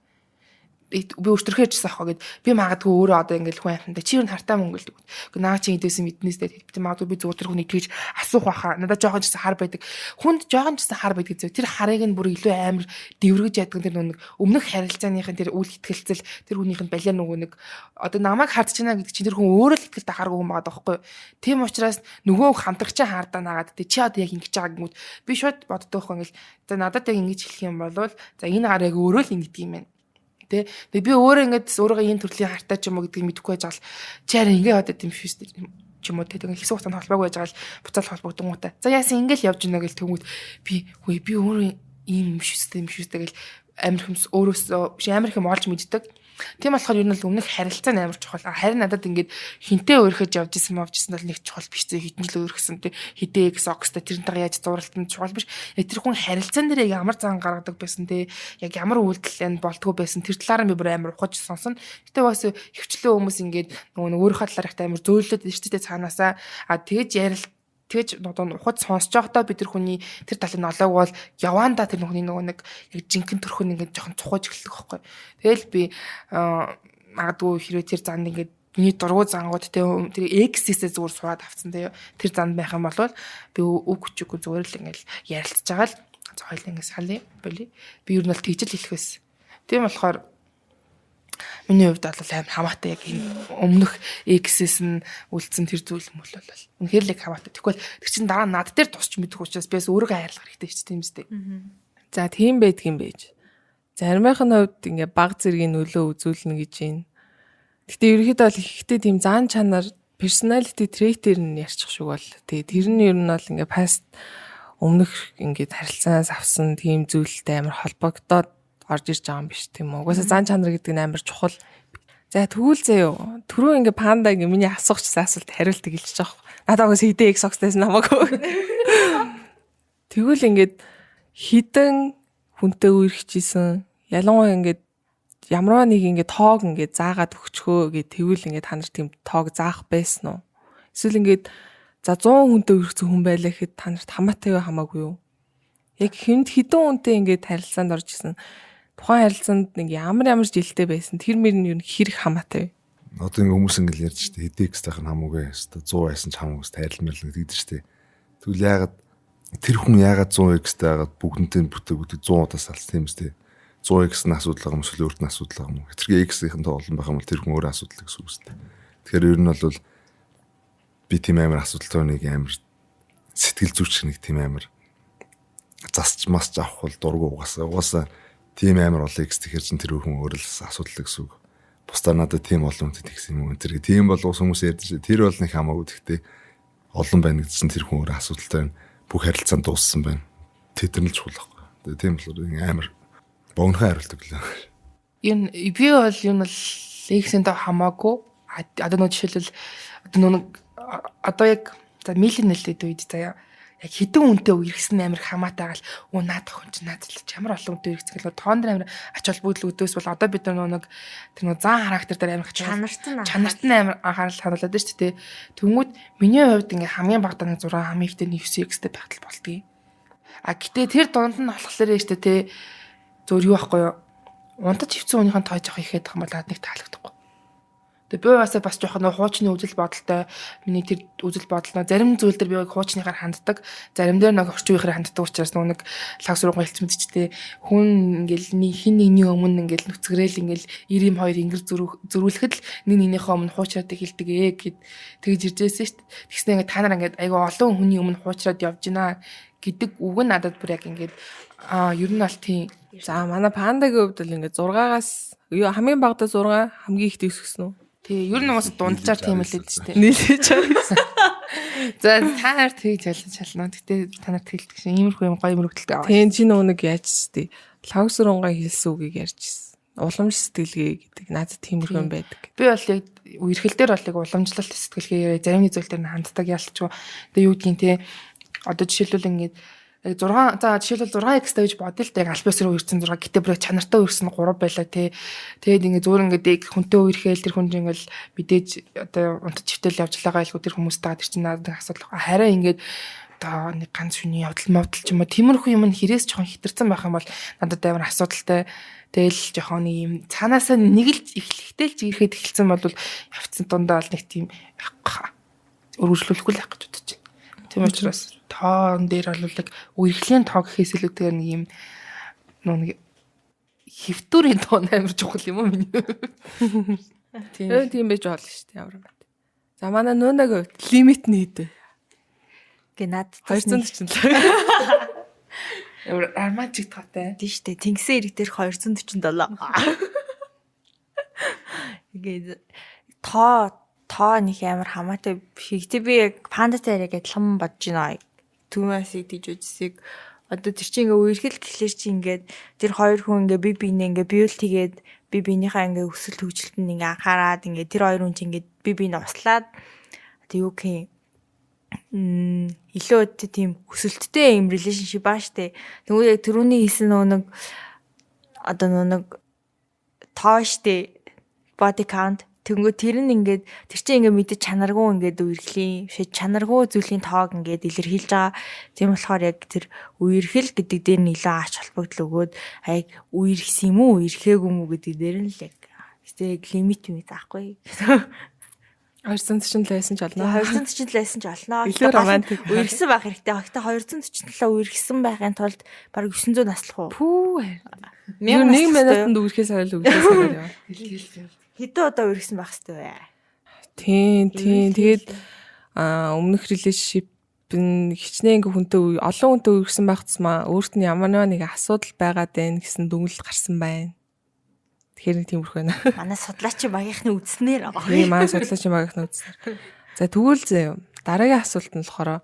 би өртөрхөө ярьжсэн аахгүй гэд, би магадгүй өөрөө одоо ингээл хүн амьтанда чи юу хартай мөнгө л гэдэг. Наа чи идээсэн мэднээс дээр би магадгүй би зүгээр тэр хүнийг тэгж асуух байхаа. Надад жоохон ч гэсэн хар байдаг. Хүнд жоохон ч гэсэн хар байдаг зөө. Тэр харыг нь бүр илүү амар дэвргэж яадаг тэр нэг өмнөх харилцааныхын тэр үйл ихтгэлцэл, тэр хүнийх нь балиар нөгөө нэг одоо намайг хардж байна гэдэг чинь тэр хүн өөрөө л ихтгэлтэй харгүй хүн байгаа байхгүй. Тийм учраас нөгөө хамтрагчаа хардаа нагаад чи одоо яг ингэж байгаа гингүүд би шууд боддог байхгүй ингээл за надад яг ингэж хэлэх юм бол за энэ гар яг өөрөө л ингэдэг юм байна. Тэ. Тэгээ би өөрөө ингээд өөрийгөө ийм төрлийн хартай ч юм уу гэдгийг мэдэхгүй байж байгаа л чи харин ингэ яваад байт юм биш үү ч юм уу тэ, тэгээ хэсэг хугацаанд холбоогүй байж байгаа л буцаал холбогдонгуудаа. За яасан ингээл явж гинэ гэл тэнгүүд би хөөе би өөрөө ийм юм биш үү юм биш үү гэл амар хүмс өөрөөсөө биш амар их юм олж мэддэг. Тийм болохоор ер нь бол өмнөх харилцаа нь амар чухал. Харин надад ингээд хинтээ өөрхөж явж исэн мовж исэн бол нэг чухал биш зэ, хэдэн жил өөрхсөн те, хэдээ X Ox-тай тэрнтэйгээ яаж зуралтан чухал биш. Яг тэр хүн харилцаан дээр яг ямар зан гаргадаг байсан те, яг ямар үйлдэл энэ болдгоо байсан, тэр талаар нь би бүр амар ухаж сонсон. Гэтэ бас хөвчлөө хүмүүс ингээд нөгөө нэг өөрийнхөө талаар их амар зөөлөд шүү дээ цаанаасаа. А тэгэж ярил тэгэж одоо ухаж сонсож байхдаа би тэр хүний тэр талын ноолойг бол яваандаа тэр хүний нөгөө нэг яг жинхэнэ төрхөн ингээд жоохон цухаж эхэлдэг байхгүй. Тэгэл би магадгүй хэрвээ тэр занд ингээд миний дургу зангууд те, тэр X-ээсээ зүгээр сураад авцсан те, тэр занд байх юм бол би үг хүчгүй зүгээр л ингээд ярилцж байгаа л хоёул ингээд салъя боли. Би ер нь бол тэгж л хэлэх байсан. Тийм болохоор миний хувьд бол амар хамаатай яг энэ өмнөх X-ээс нь үлдсэн тэр зүйл мөл бол үнэхээр л яг хамаатай. Тэгвэл тэр чинь дараа над дээр тусч мэдэх учраас би бас өөрийгөө хайрлах хэрэгтэй шүү дээ, тийм үстэй. За, тийм байдгийн байж. Заримынх нь хувьд ингээ баг зэргийн нөлөө үзүүлнэ гэж байна. Гэтэ ерөнхийдөө бол ихтэй тийм зан чанар, personality trait-ээр нь ярьчих шиг бол. Тэгээ тэр нь ер нь бол ингээ past, өмнөх ингээд харилцаанаас авсан тийм зүйлтэй амар холбогдоод орж ирж байгаа юм биш, тийм үү? Угаасаа зан чанар гэдэг нь амар чухал. За, тэгвэл заяо. Түрүү ингээ панда ингээ миний асуучихсан асуулт хариултыг хэлчихэж байгаа. Надад угаас хэдэн X Ox-тайс намаагүй. Тэгвэл ингээд хідэн хүнтэй үерхчихсэн, ялангуяа ингээд ямарваа нэг ингээд тоог ингээд заагаад өгчхөө гэд, тэгвэл ингээд та нар тийм тоог заах байсан уу? Эсвэл ингээд за 100 хүнтэй үерхсэн хүн байлаа гэхэд та нарт хамаатай юу, хамаагүй юу? Яг хүнд хэдэн хүнтэй ингээд харилцаанд орж исэн, тухайн харилцаанд нэг ямар ямар жилтэй байсан, тэр мөр нь юу хэрэг хамаатай вэ? Одоо ингээ хүмүүс ингээл ярьж штэ, хэдий X-тэйх нь хамаагүй хэвээр 100 байсан ч хамаагүй тайрал мэрл гэдэг штэ. Тэгвэл яагаад тэр хүн яагаад 100 X-тэй байгаад бүгднтэй бүтээгүүд 100 удаа салсан, тийм үстэй. 100 X нь асуудал байгаа юм эсвэл өөрт нь асуудал байгаа юм уу? Хэтэрхий X-ийн тоо олон байх юм бол тэр хүн өөрөө асуудал гэсэн үг үстэй. Тэгэхээр ер нь бол би тийм амар асуудалтай нэг амар сэтгэл зүйч нэг тийм амар засч масч авах бол дургу угаасаа угаасаа тийм амар олон X, тэгэхээр чин тэр хүн өөрөө л асуудал гэсэн үг. Бусдаа надад тийм олон хүнтэй тэгсэн юм уу? Тэр тийм бол ус хүмүүс ярьж шээ. Тэр бол нэг хамаагүй, гэхдээ олон байна гэдэг чинь тэр хүн өөрөө асуудалтай байна. Бүх харилцаанд дууссан байна. Тэд нар л чухал байхгүй. Тэгээ тийм болохоор амар богинохон хариулт өглөө. Юу би бол юу нь бол X-ийн тоо хамаагүй. Одоо нөө жишээлбэл одоо нэг одоо яг за millennial гэдэг үед заяа яг хэдэн үнтэй үерхсэн амар хамаатай гал өө наад охин чинь наад л ямар олон үнтэй үерхсэн гэл тоон дээр амар ач холбогдол өгдөөс бол одоо бид нар нэг тэр нэг зан характер дээр амар чанарт нь чанарт нь амар анхаарал хандуулад шүү дээ. Тэнгүүд миний хувьд ингээ хамгийн багадаа нэг 6, хамгийн ихтэй нэг 9 X-тэй байхтал болдгийг. А гэтээ тэр дунд нь болохоор шүү дээ, зөв юу байхгүй юу? Унтаж хөвцөн хүнийхэн тоо жоох ихэд юм бол нэг таалагдахгүй. Тэгээ би басаа бас жоохон нөө хуучны үзэл бодолтой, миний тэр үзэл бодол нөө зарим зүйл дээр би яг хуучныхаар ханддаг, зарим дээр нэг орчин үеийнхээр ханддаг учраас нөө нэг лаг сургууль хэлж мэдчихтэй хүн ингээл нэг хин нэгний өмнө ингээл нүцгэрэл ингээл 92 ингэр зөрүүлэхэд л нэг нэгнийхээ өмнө хуучраад хэлдэг ээ гэд тэгж иржээсэн шүү дээ. Тэгснэ ингээд та нар ингээд айгүй олон хүний өмнө хуучраад явж гинэ гэдэг үг нь надад бүр яг ингээд аа ер нь бол тийм. За, манай пандагийн хувьд бол ингээд 6-аас юу, хамгийн багадаа 6, хамгийн ихтэй 9 гэсэн үү? Тий, ер нь угаасаа дунджаар тийм л байдаг шүү дээ. Нийлээж байгаа. За, та нар тэгж ялж шална. Гэтэ та нар тэлдэг шин иймэрхүү юм гоё мөрөгдөлтэй. Тийм, чи нөгөө нэг яаж штий. Лавсрунгаа хэлсэн үгийг ярьж ирсэн. Уламж сэтгэлгээ гэдэг надад тиймэрхүү юм байдаг. Би бол яг үерхэл дээр бол яг уламжлалт сэтгэлгээ зарим нэг зүйл дээр нь ханддаг ялчгүй. Тэгээ юу гэдгийг те, одоо жишээлбэл ингээд яг 6, за жишээлбэл 6x гэж бодъё л да, яг аль биесээр үерсэн 6, гэтээ бүр чанартай үерсэн 3 байлаа те. Тэгээд ингээд зүгээр ингээд яг хүнтэй үерхээл тэр хүн чинь ингээд мэдээж одоо унтаж хөвтөл явж байгаа айлгүй тэр хүмүүстэй тэр чинь надад асуудал. Хараа ингээд одоо нэг ганц шүний явдал мовдол ч юм уу, тиймэрхүү юм нь хэрээс жоохон хитэрсэн байх юм бол надад амар асуудалтай. Тэгэл жоохон нэг юм цаанаасаа нэг л эхлэхтэй л жирэхэд эхэлсэн бол явцсан дундаа л нэг тийм өргөжлүүлэхгүй л байх гэж бодож байна. Тийм учраас тоон дээр бол яг үерхлийн тоо гэхээс илүүтэйгээр нэг юм нөө нэг хөвтөрийн тоон амар чухал юм уу миний. Тийм. Тийм байж болно шүү дээ, ямар юм бэ. За, манай нөөнагийн хувьд лимит нь хэд вэ? Гэ над 247. Ямар романтик тоотой. Тийм шүү дээ. Тэнгисийн ирэг дээр 247. Ингээд тоо тоо нэг амар хамаатай биш. Гэтэ би яг пандатай яг адилхан бодож байна. Түүнээс тэгж үзсийг одоо тэр чинь ингээ үерхэл гэхлээр чи ингээд тэр хоёр хүн ингээ би бинээ ингээ биел тэгээд би биенийхээ ингээ өсөлт хөгжилтэнд ингээ анхаарад ингээ тэр хоёр хүн чинь ингээ би биений услаад тэг юу гэх юм илүү тийм өсөлттэй юм relationship баа штэ. Тэгвэл яг түрүүний хэлсэн нөгөө нэг одоо нөгөө нэг тоо штэ, body count. Тэнгүү тэр нь ингээд тэр чинь ингээд мэдээ чанаргүй ингээд үерхлийн биш, чанаргүй зүйлийн тоог ингээд илэрхийлж байгаа. Тийм болохоор яг тэр үерхэл гэдэг дээр нь илүү ач холбогдол өгөөд яг үерхсэн юм уу, үерхээгүй юм уу гэдэг дээр нь л яг гэтээ яг лимит юм заахгүй. 247 байсан ч болно. 247 байсан ч болно. Илүү романтик. Үерхсэн байх хэрэгтэй. Гэхдээ 247 үерхсэн байхын тулд бараг 900 наслах уу? Пүү. Юу нэг минутанд үерхээс арай л үерхээс арай яа. Хэдэн удаа үерхсэн байх хэрэгтэй вэ? Тийм. Тэгээд өмнөх relationship нь хичнээн ингээ хүнтэй олон хүнтэй үерхсэн байх тусмаа өөрт нь ямар нэг асуудал байгаад байна гэсэн дүгнэлт гарсан байна. Тэгэхээр нэг тиймэрхүү байна. Манай судлаачийн багийнхны үзснээр. Тийм, манай судлаачийн багийнхны үзснээр. За тэгвэл зөө. Дараагийн асуулт нь болохоор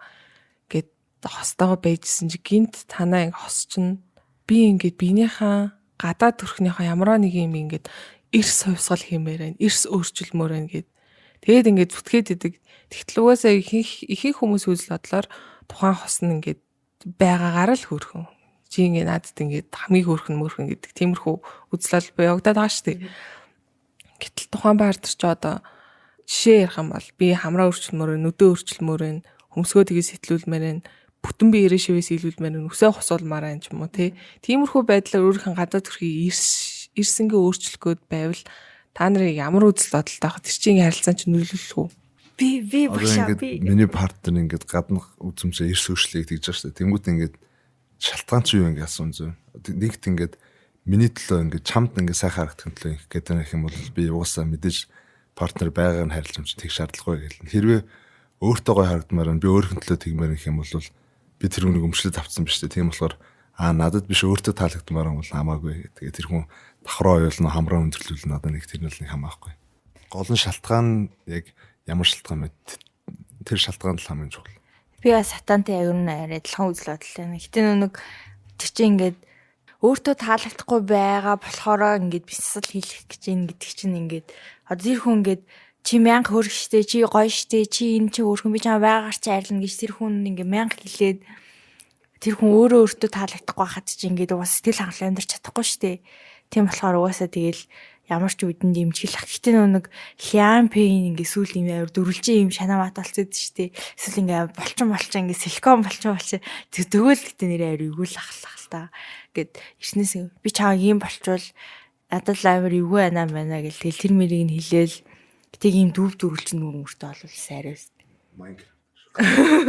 гээд хостойгоо байжсэн чи гинт танаа ингээ хос чинь би ингээд биенийхээ гадаад төрхнийхээ ямар нэг юм ингээд эрс хувьсгал хиймээр байна. Эрс өөрчилмөр байна гэд. Тэгээд ингээд зүтгээд идэг. Тэгтэл угаасаа ихэнх хүмүүс үзэл бодлоор тухайн хос нь ингээд байгаагаараа л хөөрхөн. Чи ингээд надад ингээд хамгийн хөөрхөн мөрхөн гэдэг тиймэрхүү үзэл бол явагдаад байгаа шүү дээ. Гэтэл тухайн партнер ч одоо жишээ ярих юм бол би хамраа өөрчилмөр, нүдэ өөрчилмөр, хөмсгөө тгий сэтэлүүлмээр байна, бүтэн би ирээ шивээс илүүлмээр, нүсээ хосуулмаар байна ч юм уу тий. Тиймэрхүү байдлаар өөрийнхөө гадаад төрхийг эрсэнгээ өөрчлөх гээд байвал та нарыг ямар үзэл бодолтой байх, тэр чинь харилцаан чинь нөлөөлөх үү? Би багшаа би миний партнер ингээд гаднах үзмжээ эрс өөрчлөе гэж байгаа шүү дээ. Тэнгүүт ингээд шалтгаан чи юу ингээд асуун зөө. Нэгт ингээд миний төлөө ингээд чамд ингээд сайхан харагдах төлөө ингэх гэдэг нэг юм бол би угаасаа мэдээж партнер байгааг нь харилцах юм чинь тэг шаардлагагүй гэл. Хэрвээ өөртөө гоё харагдмаар байна, би өөрийнхөө төлөө тэгмээр гэх юм бол би тэр хүнийг өмчлөд авцсан биш үү. Тийм болохоор надад биш өөртөө таалагдмаар юм бол хамаагүй. Тэгээ тэр хүн давхраа оюулна, хамраа өндөрлүүл надад нэг тэр нь л нэг хамаахгүй. Гол нь шалтгаан яг ямар шалтгаан бэ? Тэр шалтгаан л хамгийн чухал. Би бас сатантай яг ер нь арай адилхан үзэл бодолтой байна. Гэтэ нэг тэр чинь ингээд өөртөө таалагдахгүй байгаа болохоор ингээд бисэл хийх гэж ин гэдэг чинь ингээд одоо тэр хүн ингээд чи мянга хөрх штэ, чи гоё штэ, чи энэ чи өөрхөн би чамаа байгаагаар чи арилна гэж тэр хүн ингээд мянга хэлээд тэр хүн өөрөө өөртөө таалагдахгүй байхад чи ингээд угаас сэтгэл хангалуун амьдарч чадахгүй штэ. Тийм болохоор угаасаа тэгэл ямар ч үдэнд дэмжигэл ах. Гэтэ нөө нэг Лиан Пейн ингээ сүүл юм амар дөрвөлжин юм шанаа маталцээд штэ. Эсвэл ингээ болчин болчин ингээ силикон болчин болчин тэгвэл гэтэ нэрээ амар эвгүй л ахлах л та. Гэт эртнээс би чамайг ийм болчвол надад л амар эвгүй байна байна гэл тэгэл тэр мэрийг нь хэлээл гэтэ ийм дүүв дөрвөлжин нүр мөртөө бол сайраа. Minecraft.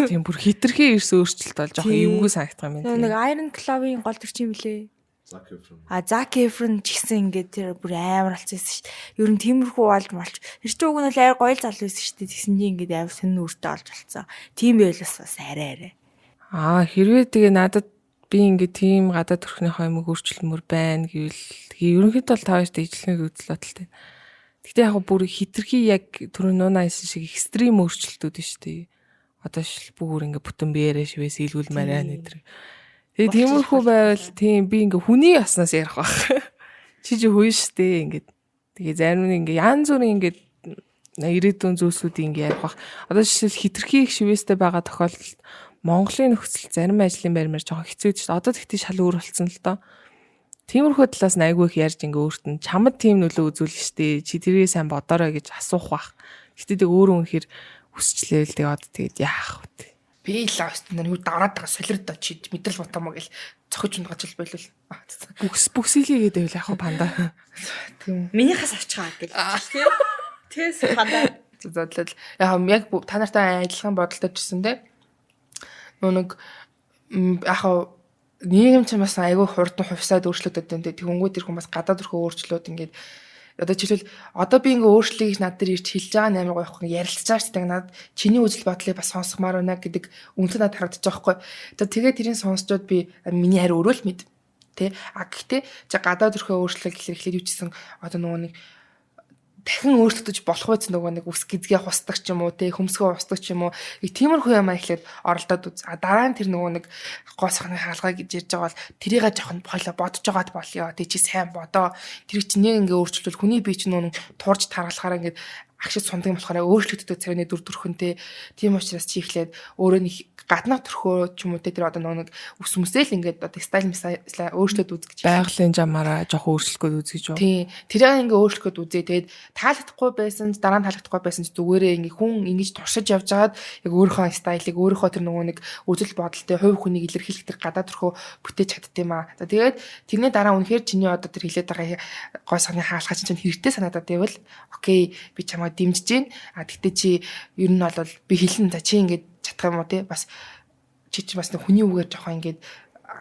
Тийм, бүр хитрхи эрс өөрчлөлт бол жоохон эвгүй санагдах юм байна. Нэг Iron Claw-ын гол дүр чинь блэ? Zac Efron. А Zac Efron ч гэсэн ингээд тэр бүр амар болчихсон шүү дээ. Ер нь тиймэрхүү болж молч. Тэр чинь уг нь л амар гоё залуу байсан шүү дээ. Тэгсэн чинь ингээд амар сонин үртэй олж болцсон. Тийм байл бас арай арай. Хэрвээ тэгээ надад би ингээд тийм гадаад төрхний хоймог өөрчлөлмөр байна гэвэл тэгээ ерөнхийдөө бол та хоёрт ижлэхний үзэл бодолтой. Гэхдээ яг бүр хитрхи яг түрүү нуунаа хийсэн шиг экстрим өөрчлөлтүүд нь шүү дээ. Одоо шил бүр ингээд бүтэн биеэрээ шивээс илгүүлмээр байна энэ. Тэгээ тиймэрхүү байвал тийм би ингээ хүний яснаас ярих байх. Чи чи хүү штэ ингээд. Тэгээ зарим нь ингээ янз бүрийн ингээд ирээдүйн зүйлсүүдийг ингээ ярих байх. Одоо жишээл хитрхи их шивээстэй байгаа тохиолдолд Монголын нөхцөл зарим ажлын байрмаар жоохон хэцүү шүү дээ. Одоо тэгтээ шал өөр болсон л доо. Тиймэрхүү талаас нь айгүй их ярьж ингээ өөрт нь чамд тийм нөлөө үзүүлнэ штэ. Чи тэрийг сайн бодоорой гэж асуух байх. Гэтэ тэг өөрөө үнэхэр хүсчлээ л тэг одоо тэгээд яах вэ? Би л аст нар юу давраад байгаа солирдоо чи мэдрэл ботомоо гэл цохиж унгаж л болвол. Бүкс бүксэлийгээд байвал яг панда. Тийм. Минийхээс авчихаа гэл. Тийм. Тэс панда. Задлал яг та нартай адилхан бодолтой ч гэсэн те. Нөө нэг яг нийгэм чинь бас айгүй хурдан хувьсаад өөрчлөгдөд байна те. Тэгэнгүүт тэр хүн бас гадаад өрхөө өөрчлөөд ингээд одоо жишээлбэл одоо би ингээ өөрчлөе гэж над дээр ирж хэлж байгаа нь амар гоё байхгүй, ярилцж байгаа ч гэдэг над чиний үзэл бодлыг бас сонсгомоор байна гэдэг үнэн надад харагдаж байгаа байхгүй. Тэгээд тэрийг сонсчод би миний хариу өөрөө л мэд тэ. А гэхдээ чи гадаад өрхөө өөрчлөлт гэхлээр эхлээд юу чсэн одоо нөгөө нэг дахин өөрчлөгдөж болох үз нөгөө нэг үс гизгээ хусдаг ч юм уу те, хөмсгөө устдаг ч юм уу. Тиймэрхүү юм эхлээд оролдоод үз. А дараа нь тэр нөгөө нэг гоо сайхны хаалгаа гэж ярьж байгаа бол тэрийгэ жоохон бойлоо бодож байгаад болёо. Тэг чи сайн бодоо. Тэр чинь нэг ингээ өөрчлөлт хүний бие чинь нүн турж таргалахаараа ингээд агшид сундаг юм болохоор өөрчлөгддөг царайны дүр төрхөнтэй. Тийм учраас чи эхлээд өөрөө нэг гаднах төрхөө ч юм уу те, тэр одоо нөгөө нэг үс мүсэл ингээд одоо стайл мисла өөрчлөөд үз гэж. Байгалийн жамаараа жоох өөрчлөх гээд үзье гэж үү? Тийм. Тэрийг ингээ өөрчлөх гээд үзье. Тэгээд таалагдахгүй байсан ч дараа нь таалагдахгүй байсан ч зүгээрээ ингээ хүн ингэж туршиж явж байгаад яг өөрийнхөө стайлыг, өөрийнхөө тэр нөгөө нэг үзэл бодолтой хувь хүнийг илэрхийлэх тэр гадаа төрхөө бүтээж чадд юм аа. За тэгээд тэрний дараа үнэхээр чиний одоо тэр хилээд байгаа гой саны хаалгаа чинь хэрэгтэй санагдаад байвал окей, би чамайг дэмжиж гин. А тэгтээ чи ер нь бол би хэлнэ, за чи ингээд чадах юм уу те, бас чи чи бас нэг хүний үгээр жоохон ингээд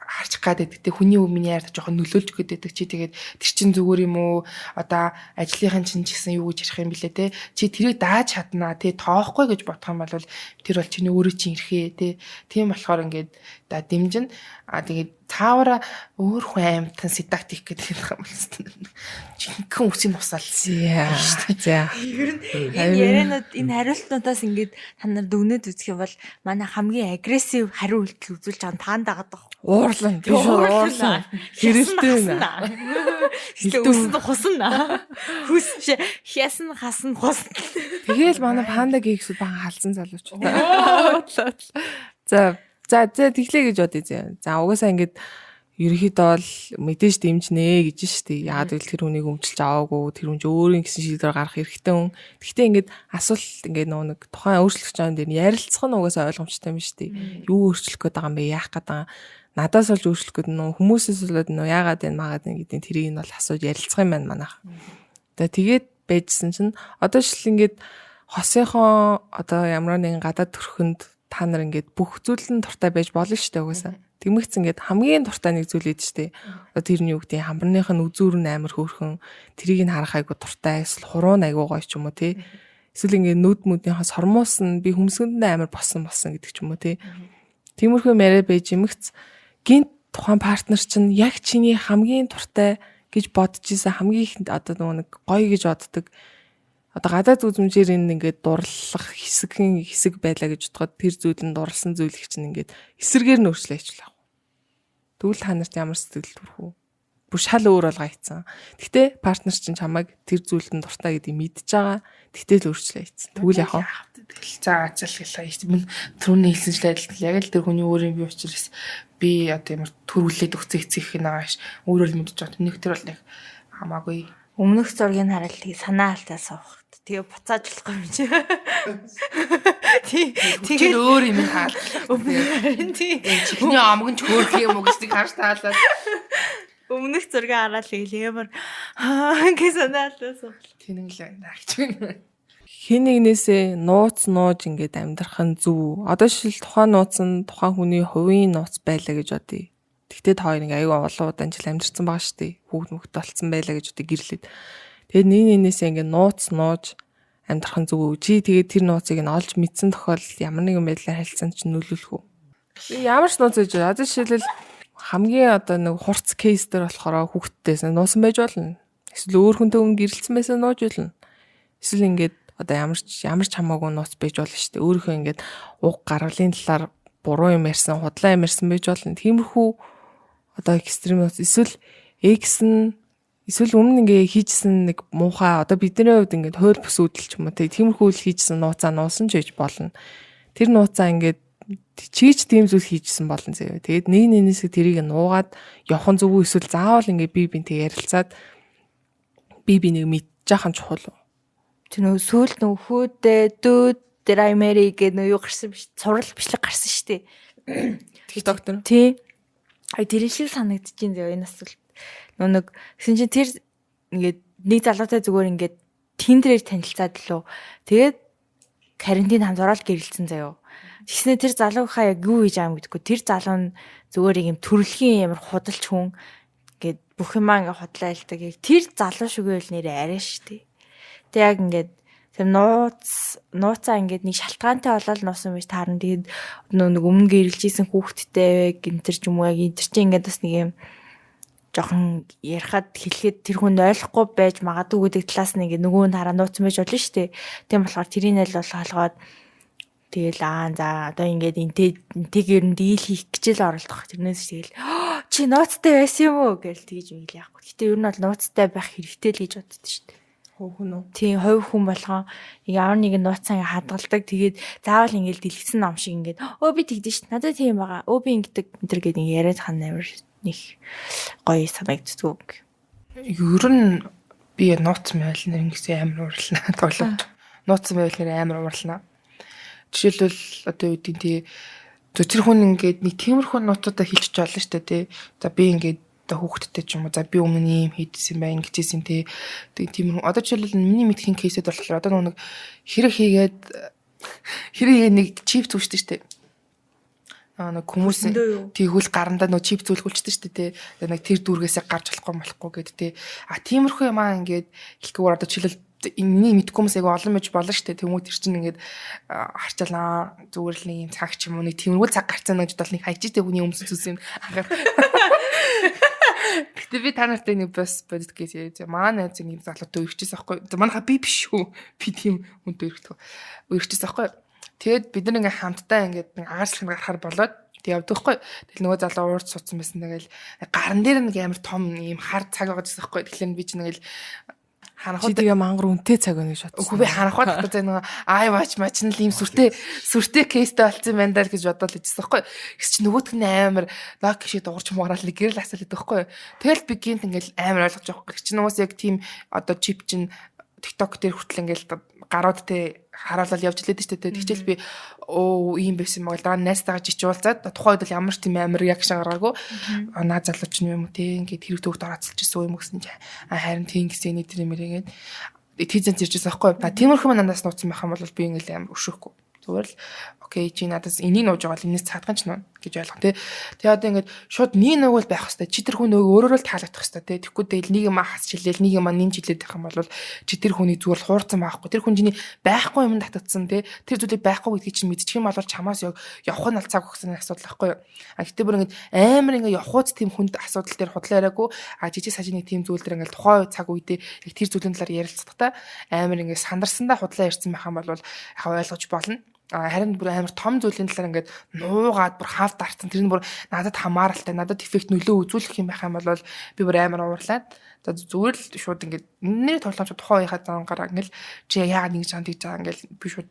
харчих гад байдаг те, хүний үг миний ярьд жоохон нөлөөлж өгöd байдаг чи. Тэгээд тэр чин зүгээр юм уу, одоо ажлынхын чин ч гэсэн юу гэж ярих юм бэлээ те, чи тэрийг дааж чаднаа те, тоохгүй гэж бодох юм бол тэр бол чиний өөрөө чинь эрхээ те. Тийм болохоор ингээд да дэмжин. А тэгээд цаавара өөр хүн амьтан седакт хийх гэдэг юм байна. Жинхэнэ үсийг нусаал. За. Ер нь энэ ярианууд, энэ хариултнуудаас ингээд та нар дүгнээд үзэх юм бол манай хамгийн агрессив хариу үйлдэл үзүүлж байгаа нь таанд дагаад байгаа. Уурлан. Би шууд уурлан. Хэрэлтэй нэ. Хэлтэн үсэн хусна. Хүс хясан хасан хусна. Тэгээл манай панда гейксүүд бахан халзан залуучууд. За за за тэглээ гэж бодъё зэ. За угаасаа ингээд ерөнхийдөө бол мэдээж дэмжнэ гэж штий. Яагаад гэвэл тэр хүнийг өмчилж аваагүй, тэр хүн ч өөрийн гэсэн шийдвэр гаргах эрхтэй хүн. Гэхдээ ингээд асуулт ингээд нөгөө нэг тухайн өөрчлөгч байгаа юм дээр ярилцах нь угаасаа ойлгомжтой юм штий. Юу өөрчлөх гээд байгаа юм бэ? Яах гээд байгаа? Надаас болж өөрчлөх гээд нөө хүмүүсээс болоод нөө яагаад энэ магаад энэ гэдэг тэрийг нь бол асууж ярилцах юм байна манайх. За тэгээд байжсэн чинь одоо шил ингээд хосынхоо одоо ямар нэгэн гадаад төрхөнд та нар ингээд бүх зүйл нь дуртай байж болно шүү дээ угаасаа. Тэмэгц ингээд хамгийн дуртай нэг зүйл ээд штэ. Одоо тэрний юу гэдэг хамбарных нь үзүүр нь амар хөөрхөн, тэрийг нь харах айгу дуртай, эсвэл хуруу нь айгу гоё ч юм уу тий. Эсвэл ингээд нүд мүднийхээ сормуус нь би хөмсгөнд нь амар болсон гэдэг ч юм уу тий. Тиймэрхүү яриа байж эмэгц гинт тухайн партнер чинь яг чиний хамгийн дуртай гэж бодож исэн хамгийн их одоо нөгөө нэг гоё гэж боддог. Одоо гадаад үзмжээр энэ ингээд дурлах хэсэгхэн хэсэг байлаа гэж бодоход тэр зүйл нь дурлсан зүйл их чинь ингээд эсэргээр нь өөрчлөө хийчихлээ. Тэгвэл та нарт ямар сэтгэл төрөх үү? Бүр шал өөр болгоо хийцэн. Гэтэ партнер чинь чамайг тэр зүйлд нь дуртай гэдгийг мэдж байгаа. Тэгтэл л өөрчлөө хийцэн. Тэгвэл яах вэ? За ажил гэлээ. Мөн түрүүний хэлсэн чинь адилхан яг л тэр хүний өөр юм би учраас би одоо ямар төрүүлээд өгцөө эцэг их нааш өөрөө л мэдж байгаа. Нэг тэр бол нэг хамаагүй. Өмнөх зургийг хараад тийг санаа алдаа суух. Тэгээ буцааж болохгүй юм чи. Тий. Тэгээд өөр юм хаал. Харин тий. Чихний омг нь ч хөөрх юм уу гэж харж таалаа. Өмнөх зургийг хараад л ямар ингэ санаа алдаа суух. Тэнэг л байна гэж байна. Хин нэгнээсээ нууц нууж ингээд амьдрах нь зөв. Одоо шил тухайн нууц нь тухайн хүний хувийн нууц байлаа гэж бодъё. Тэгтээ та хоёр ингээ аюу олон удаан жил амьдарсан байгаа шүү дээ. Хүүхд мөхт болцсон байлаа гэж бодъё гэрлээд. Тэгээд нэг нэгнээсээ ингээ нууц нууж амьдрах нь зөв. Чи тэгээд тэр нууцыг нь олж мэдсэн тохиолдолд ямар нэгэн байдлаар харилцаанд чинь нөлөөлөх үү? Ямар ч нууц гэж одоо жишээлбэл хамгийн одоо нэг хурц кейс дээр болохоор хүүхэдтэйсэн нуусан байж болно. Эсвэл өөр хүнтэй өмнө гэрэлцсэн байсан нууж болно. Эсвэл ингээд одоо ямар ч хамаагүй нууц байж болно шүү дээ. Өөрийнхөө ингээд уг гаргалын талаар буруу юм ярьсан, худлаа юм ярьсан байж болно. Тиймэрхүү одоо экстрим нууц эсвэл экс нь эсвэл өмнө ингээ хийжсэн нэг муухай одоо бидний хувьд ингээд хууль бус үйлдэл ч юм уу тиймэрхүү үйл хийжсэн нууцаа нуусан ч байж болно. Тэр нууцаа ингээд чийч тийм зүйл хийжсэн болно заяа. Тэгээд нэг нэгнээсээ тэрийг нуугаад явах нь зөв үү эсвэл заавал ингээ бие биентэй ярилцаад бие биенийг мэдчих нь чухал уу? Тэр нөгөө сүүлд нөгөө хүүдээ дүүд драмери гэх нөгөө юу гарсан биш сурал бичлэг гарсан шүү дээ. TikTok дээр. Тий. Ай тэр шиг санагдчихээн заяа энэ асуулт. Нөгөө нэг гэсэн чинь тэр ингээд нэг залуутай зүгээр ингээд Тиндерээр танилцаад лөө. Тэгээд карантин хамт ороод гэрэлцэн заяа. Тэгснэ тэр залуугийнхаа яг юу хийж байгаа юм гэдэггүй. Тэр залуу нь зүгээр юм төрөлхийн ямар худалч хүн ингээд бүх юмаа ингээд худлаа ялдаг. Яг тэр залуу шиг үйл нэрээ арай штэ. Тэг яг ингээд тэр нууцаа ингээд нэг шалтгаантай болоод нуусан байж таарна. Тэгээд нэг өмнө гэрэлжсэн хүүхэдтэй гинтер ч юм уу яг энэ төр чинь ингээд бас нэг юм жоохон ярихад хэлэхэд тэр хүн ойлгохгүй байж магадгүй гэдэг талаас нь ингээ нөгөө нь хараа нууцсан байж болно шүү дээ. Тийм болохоор тэрийг аль болох олгоод тэгэл аа за одоо ингээд энтэйг ер нь дийл хийх гэж л оролдох. Тэрнээс тэгэл чи нууцтай байсан юм уу гэж тэгж юм яахгүй. Гэтэ ер нь бол нууцтай байх хэрэгтэй л гэж боддоо шүү дээ. Хувь хүн үү? Тийм, хувь хүн болгон ямар нэгэн нууцаа ингээ хадгалдаг. Тэгээд заавал ингээл дэлгэсэн ном шиг ингээд өө би тэгдэж шүү дээ. Надад тийм байгаа. Өө би ингэдэг энэ төр гээд ингээ яриад хана амар нэг гоё санагддгүү. Ер нь би нууц байл нэр ингэсэн амар уурлаа. Тоглоод. Нууц байл нэр амар уурлаа. Жишээлбэл одоо юу гэдэг нь тий тэр хүн ингээд нэг тиймэрхүү нууцудаа хэлчих болно шүү дээ тий. За би ингээд одоо хүүхэдтэй ч юм уу за би өмнө нь ийм хийдсэн бай ингэжсэн тий. Тэгээ тиймэрхүү одоо жишээлбэл миний мэдхийн кейсэд болохоор одоо нэг хэрэг хийгээд нэг чип зүүшдэг шүү дээ. Нэг хүмүүс тэгвэл гарандаа нөө чип зүүлгүүлчихдээ шүү дээ тий. Нэг тэр дүүргээсээ гарч болохгүй гэд тий. А тиймэрхүү юм аа ингээд хэлэхгүйгээр одоо жишээлбэл энэний мэдгүй хүмүүс айгүй олон байж болно шүү дээ. Тэмүүт тэр чинь ингээд харчаалаа зүгээр л нэг юм цаг ч юм уу нэг тиймэрхүү цаг гарцсан гэж бодол нэг хайчтай хүний өмсөн зүйлс юм анхаар. Гэтэ би та нартай нэг бас бодит кейс яриа. Манай найз нэг залуутай үерхчихсэн аахгүй. Манайха би биш шүү. Би тийм хүнтэй үерхдэг. Үерхчихсэн аахгүй. Тэгээд бид нар ингээ хамтдаа ингээд нэг агаар салхинд гарахаар болоод тэг явдаг хгүй. Тэгэл нөгөө залуу уурд суудсан байсан. Тэгэл гаран дээр нэг амар том ийм хар цаг байгаа гэсэн хгүй. Тэгэхээр би чинь ингээл харанхуй тэгээ мангар үнэтэй цаг байна гэж бодсон. Үгүй би харанхуй дотор зэ нөгөө iWatch мач нь л ийм сүртэй кейстэй болсон юм байна даа гэж бодоод л ижсэн хгүй. Гэс чи нөгөөх нь амар лог шиг дуурч муураал нэг гэрэл асаал идэх хгүй. Тэгэл би гинт ингээл амар ойлгож байгаа хгүй. Чи нуус яг тийм одоо чип чин TikTok дээр хүртэл ингээл гарууд те хараалал явж лээд штэ те. Тэгчээл би оо ийм байсан маа дараа найзтайгаа жич уулзаад тухайн үед л ямар ч тийм амар реакшн гаргаагүй. Наа залуу ч юм уу те ингээд хэрэг төгт орооцолж исэн юм гэсэн чи харин тийм гэсэн нэг тэр юм ингээд тийзэн зэржсэн аахгүй. Тиймэрхүү надаас нууцсан байх юм бол би ингээл амар өшөөхгүй. Зүгээр л окей чи надаас энийг нууж байгаа л энэс цаадхан ч нуuna гэж ойлгох тий. Тэгээ одоо ингээд шууд нэг нууг бол байх хэвээр. Чи тэр хүн нөгөө өөрөөр л таалагдах хэвээр тий. Тэгэхгүй тэгэл нэг юм хас чилээл нэг юм нэмж хилээд байх юм бол чи тэр хүний зүгээр л хуурцсан байхгүй. Тэр хүн чиний байхгүй юм татагдсан тий. Тэр зүйлийг байхгүй гэдгийг чинь мэдчих юм бол чамаас явах нь ал цаг өгсөн асуудал байхгүй юу. А гэтээ бүр ингээд амар ингээд явахуйц тийм хүнд асуудал дээр худлаа яриаггүй. А жижиг сажиг нэг тийм зүйл дээр ингээд тухайн цаг үедээ яг тэр зүйлийн талаар ярилцахдаа амар ингээд сандарсандаа худлаа ярьсан байх юм бол яг ойлгож болно. Харин бүр амар том зүйлийн талаар ингээд нуугаад бүр хав дарцсан тэр нь бүр надад хамааралтай надад эффект нөлөө үзүүлэх юм байх юм бол би бүр амар уурлаад за зүгээр л шууд ингээд нэр тоглоомч тухайн үеийнхаа зан гараа ингээл чи яагаад ингэж чам тэгж байгаа ингээл би шууд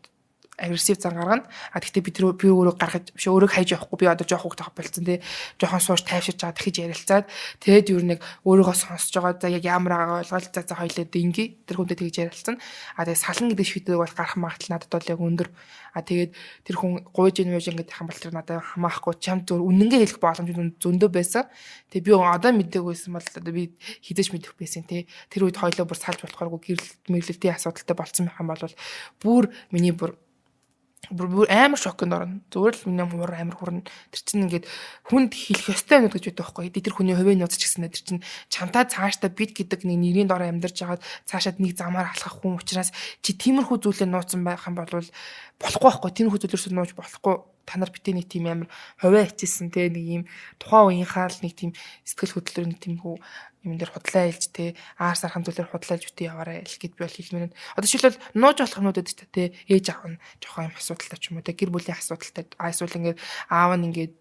агрессив зан гаргана. А тэгтээ би тэр би өөрөө гаргаж биш өөрөө хайж явахгүй би одоо жоох хүүхдээ болцсон тий. Жохон сууж тайвширч байгаа дахиж ярилцаад тэгээд юу нэг өөрийгөө сонсож байгаа за яг ямар байгаагаа ойлгоод за за хоёлаа динги тэр хүнтэй тэгж ярилцсан. А тэгээд салан гэдэг шийдвэр бол гарах магадлал надад бол яг өндөр. А тэгээд тэр хүн гуйж ийн мэж ингээд юм бол тэр надад хамаахгүй чам зөв үнэнгээ хэлэх боломж зөндөө байсан. Тэгээд би одоо мдэггүйсэн бол одоо би хизээч мэдэх байсан тий. Тэр үед хоёлоо бүр салж болохооргүй гэрэл мэрлэлтийн асуудалтай болцсон байх юм бол бүр миний бүр амар шоконд орно. Зүгээр л миний хуур амар хүрнэ. Тэр чинь ингээд хүнд хэлэх ёстой юмнууд гэж байдаг байхгүй. Тэр хүний хувийн нууц ч гэсэн тэр чинь чамтаа цаашдаа бид гэдэг нэг нэрийн дор амьдарч байгаад цаашаад нэг замаар алхах хүн учраас чи тиймэрхүү зүйлээ нууцсан байх юм бол болохгүй байхгүй. Тиймэрхүү зүйлээс нууж болохгүй. Та нар битээ нэг тийм амар хувиа хичээсэн те нэг юм тухайн үеийнхаа л нэг тийм сэтгэл хөдлөлөөр нэг тийм хүү юм дээр худлаа хэлж те аар сархан зүйлээр худлаа хэлж битээ яваарай л гэд би бол хэлмээр. Одоо жишээлбэл нууж болох юмнууд байдаг те ээж аав нь жоохон юм асуудалтай ч юм уу те гэр бүлийн асуудалтай эсвэл ингээд аав нь ингээд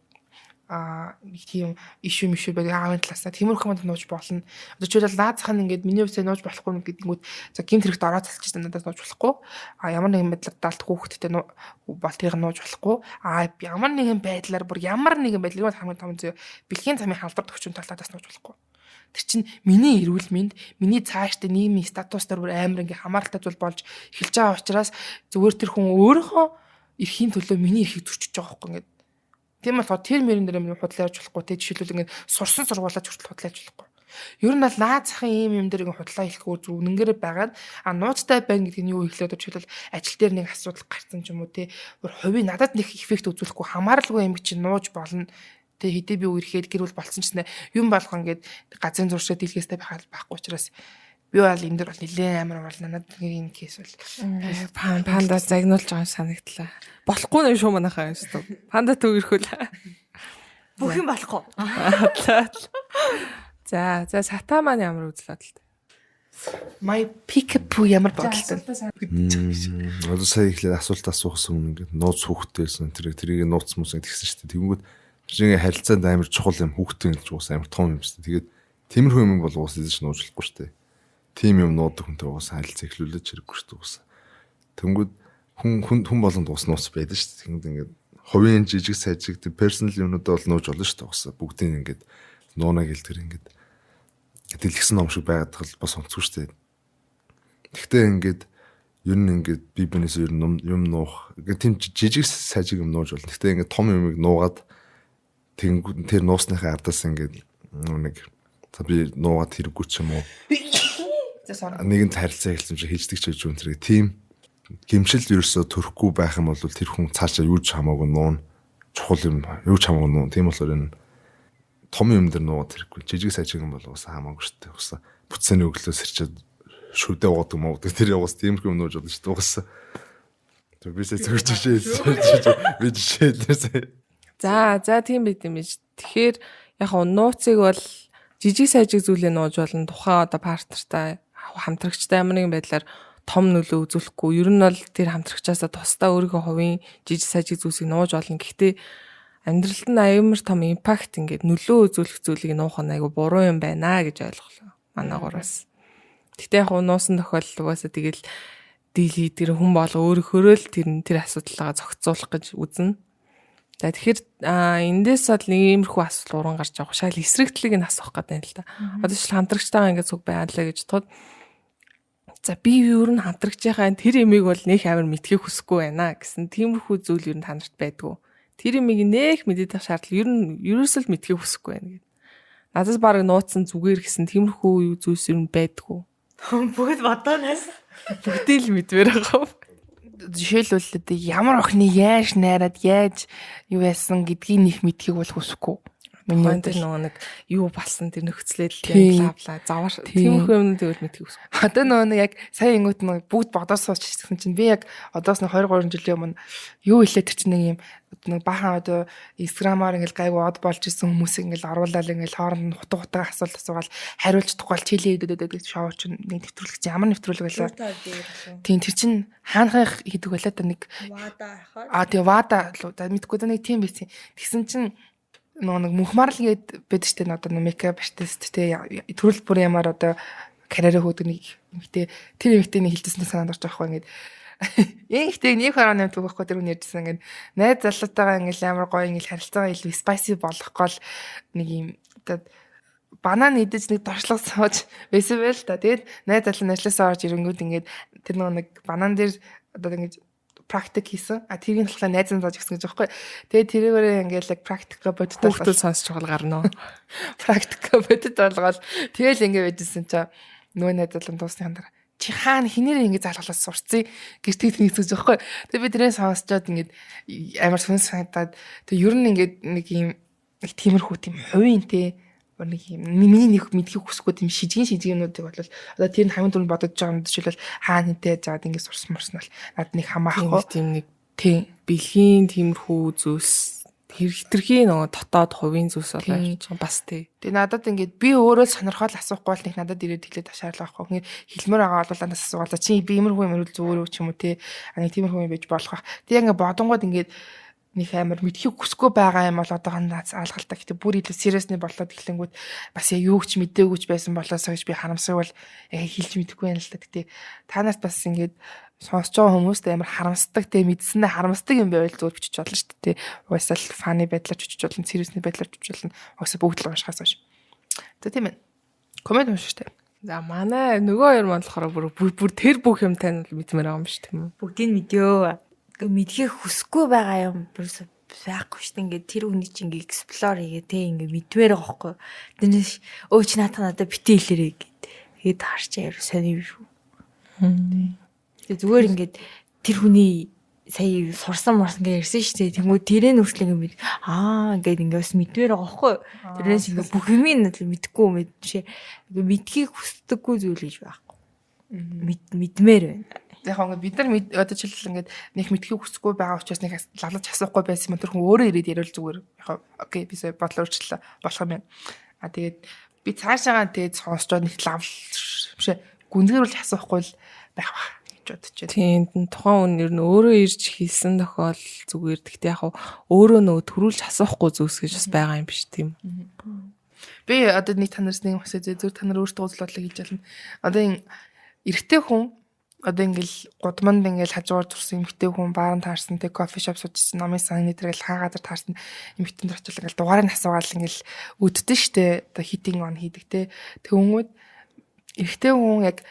нэг тийм ишүү мишүү байдаг аавын талаасаа тиймэрхүү юмд нууж болно. Одоо жишээлбэл наазах нь ингээд миний хувьд нууж болохгүй гэдгүүт за гэмт хэрэгт ороод цалчихсан надаас нууж болохгүй. А ямар нэгэн байдлаар далд хүүхэдтэй бол тэрийг нууж болохгүй. А ямар нэгэн байдлаар бүр ямар нэгэн байдлаар хамгийн том зөө бэлгийн замын халдвар төвчөн талаас нууж болохгүй. Тэр чинь миний эрүүл мэнд, миний цаашдаа нийгмийн статус дээр бүр амар ингээ хамааралтай зүйл болж эхэлж байгаа учраас зүгээр тэр хүн өөрийнхөө эрхийн төлөө миний эрхийг зөрчиж байгаа байхгүй ингээд. Тийм болохоор тэр мөрөн дээр юм худлаа ярьж болохгүй те жишээлбэл ингээд сурсан сургуулаач хүртэл худлаа ярьж болохгүй. Ер нь бол наад захын ийм юм дээр ингээд худлаа хэлэхгүй зүг үнэнгээр байгаад а нууцтай байна гэдэг нь юу ихлээр жишээлбэл ажил дээр нэг асуудал гарсан ч юм уу те бүр хувийн надад нэг эффект үзүүлэхгүй хамааралгүй юм чинь нууж болно. Тэ хэдий би үерхэд гэр бүл болцсон ч нэ юм болгон ингээд газрын зуршил дийлгэстэй байхгүй учраас би бол энэ дэр бол нэлээд амар бол надад нэг энэ кейс бол панда загнуулж байгаа юм санагдлаа. Болохгүй нэ шүү манайхаа юм шүү. Панда төгөрхөл. Бүх юм болохгүй. За за сата маань ямар үзэл бодолтой? My pick-up ямар бодолтой? Одоо сая эхлээд асуулт асуухсан өмнө ингээд нууц хүүхдтэйсэн тэрийг нууц мус тэгсэн шүү дээ. Тэгэнгүүт чинь харилцаанд амар чухал юм хүүхдтэй гэж уус амар том юм шүү дээ. Тэгээд тиймэрхүү юм бол уус эзэж нууж болохгүй шүү дээ. Тийм юм нуудаг хүнтэй уус харилцаа эхлүүлэж хэрэггүй шүү дээ уус. Тэнгүүд хүн хүн хүн болгонд уус нууц байдаг шүү дээ. Тэнгүүд ингээд хувийн жижиг сажиг тэр personal юмнуудаа бол нууж болно шүү дээ уус. Бүгдийг ингээд нууна гэл тэр ингээд дэлгэсэн ном шиг байгаад тал бас онцгүй шүү дээ. Тэгтээ ингээд ер нь ингээд би бинээс ер нь юм нуух ингээд тийм жижиг сажиг юм нууж болно. Тэгтээ ингээд том юмыг нуугаад тэгэнгүүт тэр нуусныхаа ардаас ингээд нэг за би нуугаад хэрэггүй ч юм уу. Нэгэнт харилцаа эхэлсэн чинь хийждэг ч гэж юм тэр тийм гимшил ерөөсөө төрөхгүй байх юм бол тэр хүн цаашаа юу ч хамаагүй нуун чухал юм юу ч хамаагүй нуун. Тийм болохоор энэ том юм дээр нуугаад хэрэггүй. Жижиг сажиг юм бол уусаа хамаагүй шүү дээ. Уусаа бүтсэний өглөө сэрчээд шүдэ уудаг муудаг тэр яваас тиймэрхүү юм нууж болно шүү дээ. Уусаа. Тэр бисээ зөв жишээ би жишээ хэлээсэй. За за тийм байт юм биш. Тэгэхээр яг нь нууцыг бол жижиг сажиг зүйлээ нууж болно. Тухайн одоо партнертай хамтрагчтай ямар нэгэн байдлаар том нөлөө үзүүлэхгүй. Ер нь бол тэр хамтрагчаасаа тусдаа өөрийнхөө хувийн жижиг сажиг зүйлсийг нууж болно. Гэхдээ амьдралд нь аюумар том импакт ингээд нөлөө үзүүлэх зүйлийг нуух нь айгу буруу юм байна гэж ойлголоо. Манай гураас. Гэтэ яг нуусан тохиолдол угаасаа тэгэл дийл тэр хүн болго өөрөөхөө л тэр асуудлаа зохицуулах гэж үзнэ. За тэгэхээр эндээс бол нэг иймэрхүү асуудал уран гарч байгаа. Шал эсрэгтлийг нь асуух гэдэг юм л та. Одоо жишээл хамтрагчтайгаа ингээд цуг байгалаа гэж бодоход за би ер нь хамтрагчийнхаа тэр имийг бол нэх амар мэдхийг хүсэхгүй байна гэсэн тиймэрхүү зүйл ер нь та нарт байдгүй. Тэр имийг нэх мэдэх шаардлага ер нь ерөөсөө л мэдхийг хүсэхгүй байна гэд. Надаас баг нууцсан зүгээр гэсэн тиймэрхүү юу зүйлс ер нь байдгүй. Бүгд бодоонаас Бүгдээ л мэдвэр байгаа. Жишээлбэл одоо ямар охины яаж найраад яаж юу яасан гэдгийг нэх мэдхийг бол хүсэхгүй. Миний Тухайн хувьд тэр бол. нөгөө нэг юу болсон тэр нөхцлээд Тийм. бла бла завар Тийм. тиймэрхүү юмнуудыг бол мэдхийг хүсэхгүй. Одоо нөгөө нэг яг сая ингүүт нэг бүгд бодоо сууч гэсэн чинь би яг одоос нэг 2 3 жилийн өмнө юу илээ тэр чинь нэг юм одоо нэг бахан одоо Instagram-аар ингээл гайгүй од болж исэн хүмүүсийг ингээл оруулаад ингээл хооронд нь хутга хутга асуулт асуугаал хариулж чадахгүй бол чилээ идэд гэж шоу чинь нэг нэвтрүүлэг чинь ямар нэвтрүүлэг байлаа. Тийм тэр чинь хаанхах хийдэг байлаа да нэг Вада хахаар. А тэгээ вада лу за мэдгүй да нэг тийм байсан. Тэгсэн чинь нөгөө нэг мөнхмарл гээд байдаг штэ одоо нэг мейкап артист те төрөл бүр ямар одоо карьераа хөөдөг нэг эмэгтэй тэр эмэгтэйний хэлжсэн санаанд орж байгаа байхгүй ингээд Ингэхдээ нэг хороо нэм түүхгүй тэр хүн ярьжсэн ингээд найз залуутайгаа ингээд амар гоё ингээд харилцаагаа илүү spicy болгох гол нэг юм одоо банан идэж нэг доршлог сууж байсан байл та. Тэгээд найз залуу нь ажилласаа орж ирэнгүүт ингээд тэр нөгөө нэг банан дээр одоо ингэж практик хийсэн. А тэрийг нь болохоор найз нь зааж өгсөн гэж байгаа байхгүй. Тэгээд тэрийгээрээ ингээд яг практика бодит Хүүхдүүд сонсч байгаа гарна уу? практика бодит болгоод тэгэл ингэ байжсэн чинь нөгөө найз залуу дуусныхан дараа чи хаана хинээрээ ингэ залгалаад сурцсан гэж тэг тэнийгсэж байгаа байхгүй. Тэгээд би тэрээ сонсчоод ингээд амар сүнс санагдаад тэг ер нь ингээд нэг юм нэг тиймэрхүү тийм хувийн те нэг юм миний нэг мэдхийг хүсэхгүй тийм шижгэн шижгэн юмнуудыг бол одоо тэр нь хамгийн түрүүнд бодож байгаа юм жишээлбэл хаана хинтэй жаад ингэ сурсан мурсан бол над нэг хамаахгүй Тийм нэг тийм бэлгийн тиймэрхүү зүйлс хэрэг нөгөө дотоод хувийн зүйлс болоо Тийм. явж байгаа бас тий. Тэгээ надад ингээд би өөрөө сонирхол асуухгүй бол нэг надад ирээд хэлээд шаардлага байхгүй. Ингээд хэлмээр байгаа бол надаас асуугаал за чи би иймэрхүү юм бол зүгээр үү ч юм уу те. А нэг тиймэрхүү юм байж болох бах. Тэгээ ингээд бодонгууд ингээд нэг амар мэдхийг хүсэхгүй байгаа юм бол одоогоо наац алгалтай. Гэтэ бүр илүү seriousны болоод эхлэнгүүт бас яг юу ч мдээгүй ч байсан болоосоо гэж би харамсаг бол яг хэлж мэдэхгүй юм л та. Гэтэ та нарт бас ингээд сонсож байгаа хүмүүст амар харамсдаг те мэдсэндээ харамсдаг юм байвал зүгээр бичиж болно шүү дээ. Угаасаа л funny байдлаар ч бичиж болно, seriousны байдлаар ч бичиж болно. Угаасаа бүгд л уншихаас хойш. За тийм ээ. Коммент уншиж тээ. За манай нөгөө хоёр маань болохоор бүр бүр тэр бүх юм тань бол мэдмээр байгаа юм шиг тийм үү? Бүгдийг мэдөө. Мэдхийг хүсэхгүй байгаа юм бүрс байхгүй шүү дээ. Ингээд тэр хүний чинь ингээд explore хийгээ те ингээд мэдмээр байгаа байхгүй. Тэрнээс өө чи наатах надад битээ хэлээрэй гэд. Тэгээд харч яар сони юм шүү. Тэгээ зүгээр ингээд тэр хүний сая сурсан марсан гэж ярьсан шүү дээ. Тэнгүү тэрээ нүртэл ингээд мэд аа ингээд ингээд бас мэдмээр байгаа байхгүй. Тэрнээс ингээд бүх юмыг л мэдхгүй мэд бишээ. Ингээд мэдхийг хүсдэггүй зүйл гэж байхгүй. Мэдмээр байна. Яг ингээд бид нар одоо жишээлбэл ингээд нэг мэдхийг хүсэхгүй байгаа учраас нэг лалаж асуухгүй байсан юм тэр хүн өөрөө ирээд яриул зүгээр яг окей би сая бодлоо өөрчлөлөө болох юм байна. А тэгээд Би цаашаагаа тэгээд сонсчоод нэг лавл биш гүнзгийрүүл асуухгүй л байх ба гэж бодож байна. Тийм тухайн хүн ер нь өөрөө ирж хийсэн тохиол зүгээр. Гэхдээ яг өөрөө нөгөө төрүүлж асуухгүй зүйлс гэж бас байгаа юм биш тийм. Би одоо нэг та нараас нэг асууж зөв та нар өөртөө үзэл бодлоо хэлж байна. Одоо энэ эрэгтэй хүн одоо ингээл гудманд ингээл хажуугаар зурсан эмэгтэй хүн баарн таарсан тэг кофе шоп суужсэн номын сан нэтэргээл хаа газар таарсан эмэгтэйн дээр очил ингээл дугаарыг асуугаал ингээл үддэн штэ одоо хитинг он хийдэг те. Тэнгүүд эрэгтэй хүн яг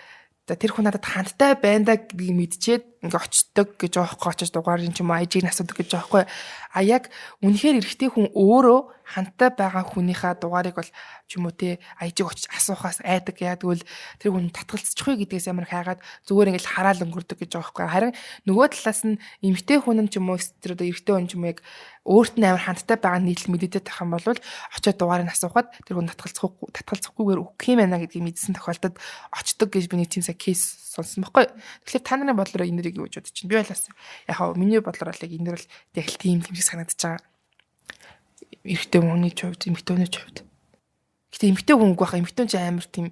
за тэр хүн надад хандтай байна да гэдгийг мэдчихэд ингээ очдог гэж аахгүй очиж дугаарыг ч юм уу IG-г асуудаг гэж аахгүй. А яг үнэхээр эрэгтэй хүн өөрөө хандтай байгаа хүнийхээ дугаарыг бол ч юм уу те IG-г очиж асуухаас айдаг. Яа тэгвэл тэр хүн татгалзчихгүй гэдгээс амар хайгаад зүгээр ингээл хараал өнгөрдөг гэж аахгүй. Харин нөгөө талаас нь эмэгтэй хүн нь ч юм уу тэр одоо эрэгтэй хүн ч юм уу яг өөрт нь амар хандтай байгаа нийтлэл мэдээтэй тах юм бол очиод дугаарыг асуухад тэр хүн татгалзахгүйгээр өгөх юм байна гэдгийг мэдсэн тохиолдолд очдог гэж би нэг тийм сая кейс сонссон байхгүй. Тэгэхээр та нарын бодлоор энэ дэрийг юу гэж бодож чинь? Би бол бас яг хаа миний бодлоор л яг энэ дэр бол яг л тийм юм шиг санагдаж байгаа. Эрэгтэй хүний хувьд, эмэгтэй хүний хувьд. Гэтэ эмэгтэй хүн үгүй баха. Эмэгтэй хүн чинь амар тийм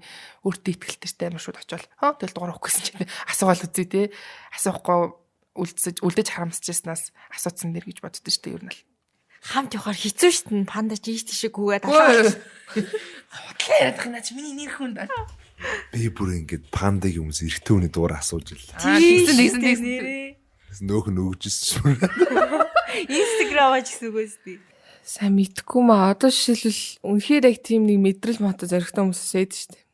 өөртөө итгэлтэй амар шууд очиод хаа тэгэл дугаар өгөх гэсэн чинь асуугаал үзье те. Асуухгүй үлдэж харамсажснаас асууцсан дэр гэж боддоо шүү дээ ер нь л. Хамт явахаар хэцүү шүү дээ. Панда чи ийш тийшээ гүгээд алхаа. Худлаа яриад байгаа наач миний нэр хүн даа. Би бүр ингээд пандагийн хүмүүс эрэгтэй хүний дугаар асууж ил. Тэгсэн тэгсэн тэгсэн. Нөөх нь өгжсэн шүү. Инстаграм ч гэсэн үгээс тий. Сайн мэдгүй маа. Одоо жишээлбэл үнэхээр яг тийм нэг мэдрэл мото зоригтой хүмүүсээс ээд шүү дээ.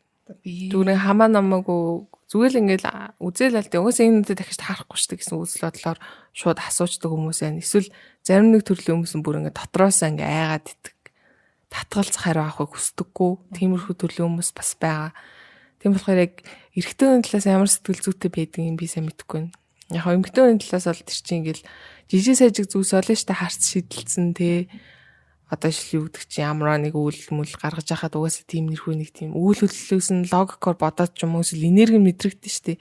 Би Зүгээр хамаа намаагүй зүгээр л ингээл үзэл аль дээ. Угаасаа энэ нүдэд дахиж таарахгүй шүү дээ гэсэн үзэл бодлоор шууд асуучдаг хүмүүс байна. Эсвэл зарим нэг төрлийн хүмүүс нь бүр ингээд дотроосоо ингээ айгаад идэг. Татгалзах хариу авахыг хүсдэггүй. Тиймэрхүү төрлийн хүмүүс бас байгаа. Тийм болохоор яг эрэгтэй хүний талаас ямар сэтгэл зүйтэй байдгийг юм би сайн мэдэхгүй байна. Яг хаа эмэгтэй хүний талаас бол тэр чинь ингээл жижиг сажиг зүйлс олон шүү дээ харц шидэлцэн те одоо жишээл юу гэдэг чинь ямар нэг үйл мүл гаргаж яхад угаасаа тийм нэрхүү нэг тийм үйл хөдлөлөөс нь логикоор бодоод ч юм уу эсвэл энерги мэдрэгдэн шүү дээ.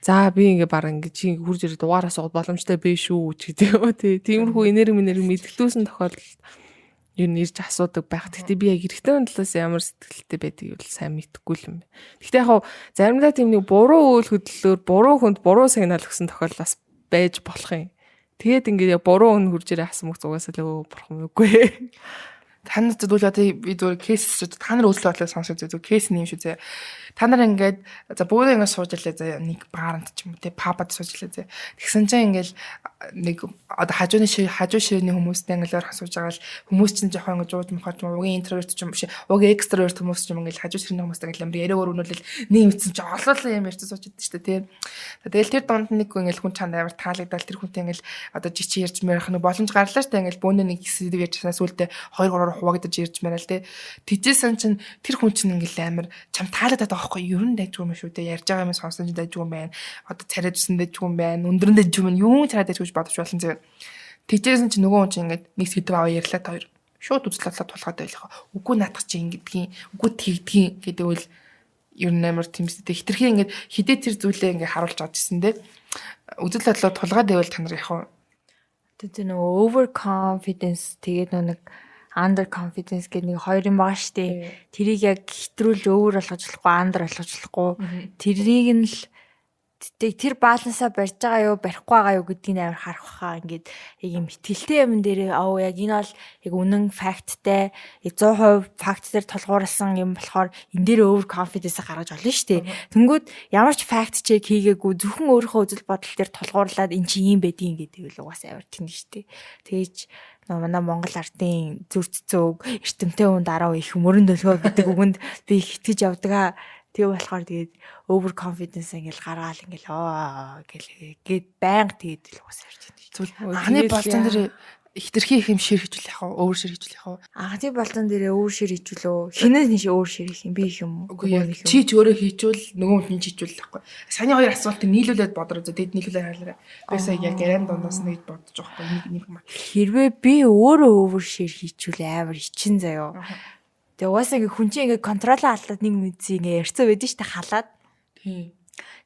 За би ингээ баг ингээ чи хурж ирээд дугаар асуугаад боломжтой биш үү ч гэдэг юм уу тий. Тиймэрхүү энерги энерги мэдрэгдүүлсэн тохиолдолд ер нь ирж асуудаг байх. Гэхдээ би яг эрэгтэй хүн талаас ямар сэтгэлтэй байдгийг бол сайн мэдэхгүй л юм байна. Гэхдээ яг хав заримдаа тийм нэг буруу үйл хөдлөлөөр буруу хүнд буруу сигнал өгсөн тохиолдол бас байж болох юм. Тэгээд ингээд яг буруу хүн хурж ирээ асмаг зугаасаа л өө бурхан үгүй. Та нар зүйл одоо би зүгээр кейс та нар үзэл бодлоо сонсож зүгээр кейс нэм шүү зэ. Та нар ингээд за бүгд ингээд сууж илээ зэ нэг бааранд ч юм уу те пабад сууж илээ зэ. Тэгсэн чинь ингээд нэг одоо хажууны хажуу ширээний хүмүүстэй ингээд ойрхон сууж байгаа л хүмүүс чинь жоохон ингээд жууж мухаж угийн интроверт ч юм биш угийн экстраверт хүмүүс ч юм ингээд хажуу ширээний хүмүүстэй ингээд амар яриаг өрнүүлэл нэг юмцэн чи олоолаа юм ярьж сууж идэв шүү дээ те. Тэгэл тэр дунд нэг ингээд хүн чанд амар таалагдал тэр хүнтэй ингээд одоо жичи ярьж мэрэх нэг боломж гарлаа шүү дээ ингээд бөөнө нэг хэсэг ярьж чанаа сүултээ 2 3-оор хуваагдаж ярьж мэрэл те. Тэжээсэн чинь тэр хүн чинь ингээд амар чам таалагдаад байгаа байхгүй юу? Ер нь дайжгүй юм шүү дээ. Ярьж байгаа юм сонсон чинь дайжгүй юм байна. Одоо царай зүсэн дайжгүй юм байна. Өндөр нь дайжгүй юм байна. Юу царай дайжгүй гэж бодож болсон зэ. Тэжээсэн чинь нөгөө хүн чинь ингээд нэг сэдв аваа ярьлаа та хоёр. Шууд үзэл бодлоо тулгаад байлгаа. Үгүй наадах чи ингэдгийн, үгүй тэгдгийн гэдэг үл ер нь амар тэмцдэг. Хитрхи ингээд хидээ тэр зүйлээ ингээд харуулж авч ирсэн дээ. Үзэл бодлоо тулгаад байвал та нар яг хаа Тэр нөгөө over confidence тэгээд нөгөө нэг under confidence гэдэг нэг хоёр юм байгаа шүү дээ. Тэрийг яг хэтрүүлж over болгож болохгүй, under болгож болохгүй. Тэрийг нь л тэр балансаа барьж байгаа юу, барихгүй байгаа юу гэдгийг амар харах хаа. Ингээд яг юм итгэлтэй юм дээр аа яг энэ бол яг үнэн факттай 100% факт дээр тулгуурласан юм болохоор энэ дээр over confidence гаргаж олно шүү дээ. Тэнгүүд ямар ч fact check хийгээгүй зөвхөн өөрийнхөө үзэл бодол дээр тулгуурлаад эн чинь ийм байдгийг гэдэг үл угаасаа амар тэнэг шүү дээ. Тэгэж манай Монгол ардын зүрт цөг эртэмтэй хүн дараа их мөрөн дөлгөө гэдэг үгэнд би их итгэж явдаг аа. Тэгээ болохоор тэгээд over confidence ингээл гаргаал ингээл оо гэл гээд байнга тэгээд л угаасаа ярьж байна. Зүйл анхны болцсон дээр хитрхи их юм share хийжүүл яг өөр share хийжүүл яг. Анхны болцсон дээр өөр share хийжүүлөө. Хинээ тийш өөр share хийх юм би их юм уу? Үгүй яг чи ч өөрөө хийжүүл нөгөө хүн хийжүүл байхгүй. Саяны хоёр асуултыг нийлүүлээд бодроо зөө тэд нийлүүлээд харлаа. Би сая яг яриан дундаас нэг бодож байгаа байхгүй нэг нэг юм. Хэрвээ би өөрөө өөр share хийчихвэл амар ичин заяо. Тэгээ угаасаа ингээ хүн чинь ингээ control оо алдаад нэг мэдсий ингээ ярьцсан байдэн штэ халаад. Тийм.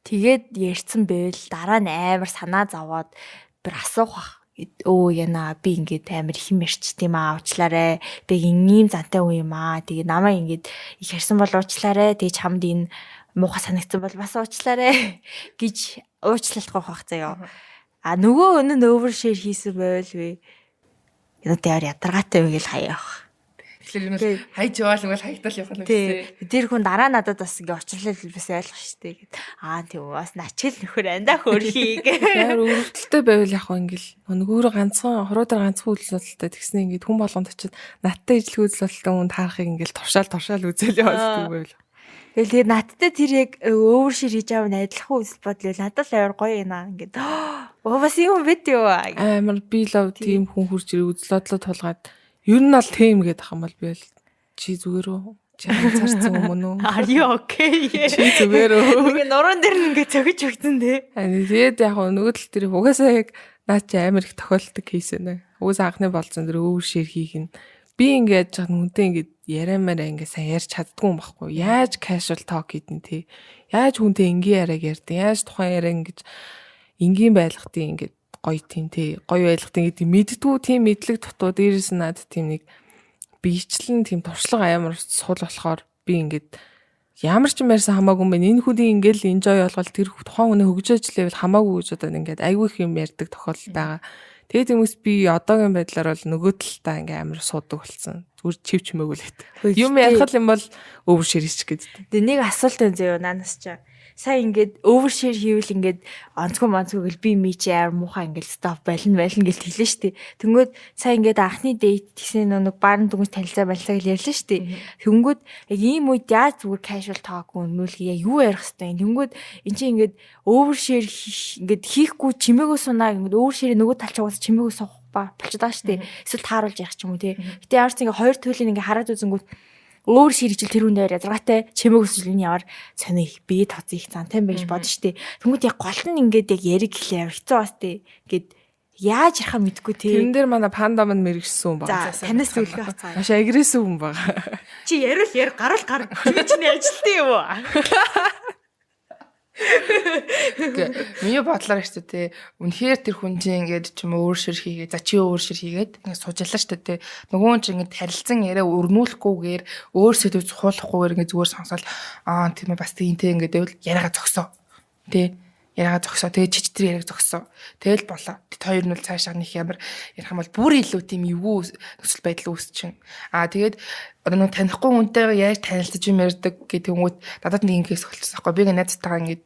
Тэгээд ярьцсан байвал дараа нь амар санаа зовоод бүр асуух бах. Өө яна би ингээд амар их юм ярьчт юм аа уучлаарай. Би ийм зантай хүн юм аа. Тэгээ намайг ингээд их ярьсан бол уучлаарай. Тэгээ чамд энэ муухай санагдсан бол бас уучлаарай гэж уучлалт гуйх бах заяа. А нөгөө өнө нь overshare хийсэн байвал би надад ямар ядаргаатай вэ гэж хаяа явах. Тэгэхээр юм хайж яваал ингээл хаягдал явах нь гэсэн. Тэр хүн дараа надад бас ингээ учрлал бас ойлгох штэ гэд. Аа тийм бас начил нөхөр андаа хөөрхий гэ. Ямар өрөвдөлтөй байвал яг хөө ингээл нөгөө өөрөө ганцхан хуруудаар ганцхан үзэл бодолтой тэгснэ ингээд хүн болгонд очиод надтай ижлэх үзэл бодолтой хүн таарахыг ингээл туршаал үзэл яваад байвал. Тэгэл тэгээ надтай тэр яг overshare хийж байгаа нь адилхан үзэл бодол надад л амар гоё юм аа ингээд. Оо бас юм бит юу. Амар би лав тийм хүн хурж ирээ үзэл бодлоо тулгаад ер нь бол тийм гэдэг ах юм бол би бол чи зүгээр үү? Чи ганцаарцсан юм уу? Are you okay? Чи зүгээр үү? Ингээ нуруунд дээр нь ингээ цогж өгсөн те. Тэгээд яг нөгөө тал дээр угаасаа яг наа чи амар их тохиолддог кейс байна. Угаасаа анхны болцсон дээр overshare хийх нь би ингээд яж байгаа хүнтэй ингээд яриамаараа ингээд сайн ярьж чаддгүй юм байхгүй. Яаж casual talk хийдэн те. Яаж хүнтэй энгийн яриаг ярьдیں۔ Яаж тухайн яриаг ингэж энгийн байлгадیں ингээд гоё тийм те. Гоё байлгадیں гэдэг мэддгүү тийм мэдлэг дутуу дээрээс нь надад тийм нэг биечлэн тийм туршлага амар сул болохоор би ингээд ямар ч юм ярьсан хамаагүй юм байна. Энэ хүний ингээл enjoy болгол тэр тухайн хүний хөгжөөж лээвэл хамаагүй гэж одоо ингээд айгүй их юм ярьдаг тохиолдол байгаа. Тэгээд хүмүүс би одоогийн байдлаар бол нөгөө талдаа ингээ амар суудаг болсон. Зүгээр чив чимээгүй л хэт. Юм ярих юм бол overshare хийчих гэдэг. Тэгээ нэг асуулт байна заяа наанаас чаа. Сая ингээд overshare хийвэл ингээд онцгой монцгой гэл би ми чи амар муухай ингээд stop байлна байлна гэл тэглэн штэ. Тэнгүүд сая ингээд анхны date гэсэн нэг баарын дүнж танилцаа балцаа гэл ярьлаа штэ. Тэнгүүд яг ийм үед яаж зүгээр casual talk өнүүлэх яг юу ярих хэвтэй юм. Тэнгүүд эн чинь ингээд overshare ингээд хийхгүй чимээгөө сунаа ингээд overshare нөгөө талч угаас чимээгөө суух ба болчиход байгаа штэ. Эсвэл тааруулж ярих ч юм уу те. Гэтэ ямар ч ингээд хоёр туйлын ингээд хараад үзэнгүүт overshare хичээл тэр хүн дээр язаргаатай чимээг өсөж энэ ямар сони их бие тоц их зантай юм бэ гэж бодно штэ. Тэнгүүд яг гол нь ингээд яг яриг гэхлээр амар хэцүү бас тээ. Ингээд яаж ярихаа мэдгүй те. Тэрэн дээр манай панда мань мэрэгсэн хүн байна. За танаас зөвлөгөө авцгаая. Маш aggressive хүн байгаа. Чи яриул яар гаруул гар. Чи чиний ажилтан юм уу? Миний бодлоор шүү дээ. Үнэхээр тэр хүн чинь ингээд ч юм уу overshare хийгээд за чи overshare хийгээд ингээд суужлаа шүү дээ. Нөгөө хүн чинь ингээд харилцан яриа өрнүүлэхгүйгээр өөр сэдв цухуулахгүйгээр ингээд зүгээр сонсоол аа тийм ээ бас тийм те ингээд байвал яриагаа зогсоо. Тэ яриагаа зогсоо. Тэгээ чич тэр яриаг зогсоо. Тэгэл болоо. Тэт хоёр нь бол цаашаа нэг ямар ярих юм бол бүр илүү тийм эвгүй нөхцөл байдал үүсчин. Аа тэгээд одоо нэг танихгүй хүнтэйгээ яаж танилцаж юм ярьдаг гэдэг хүмүүст надад нэг ингэээс болчихсон байхгүй. Би ингээ найзтайгаа ингээд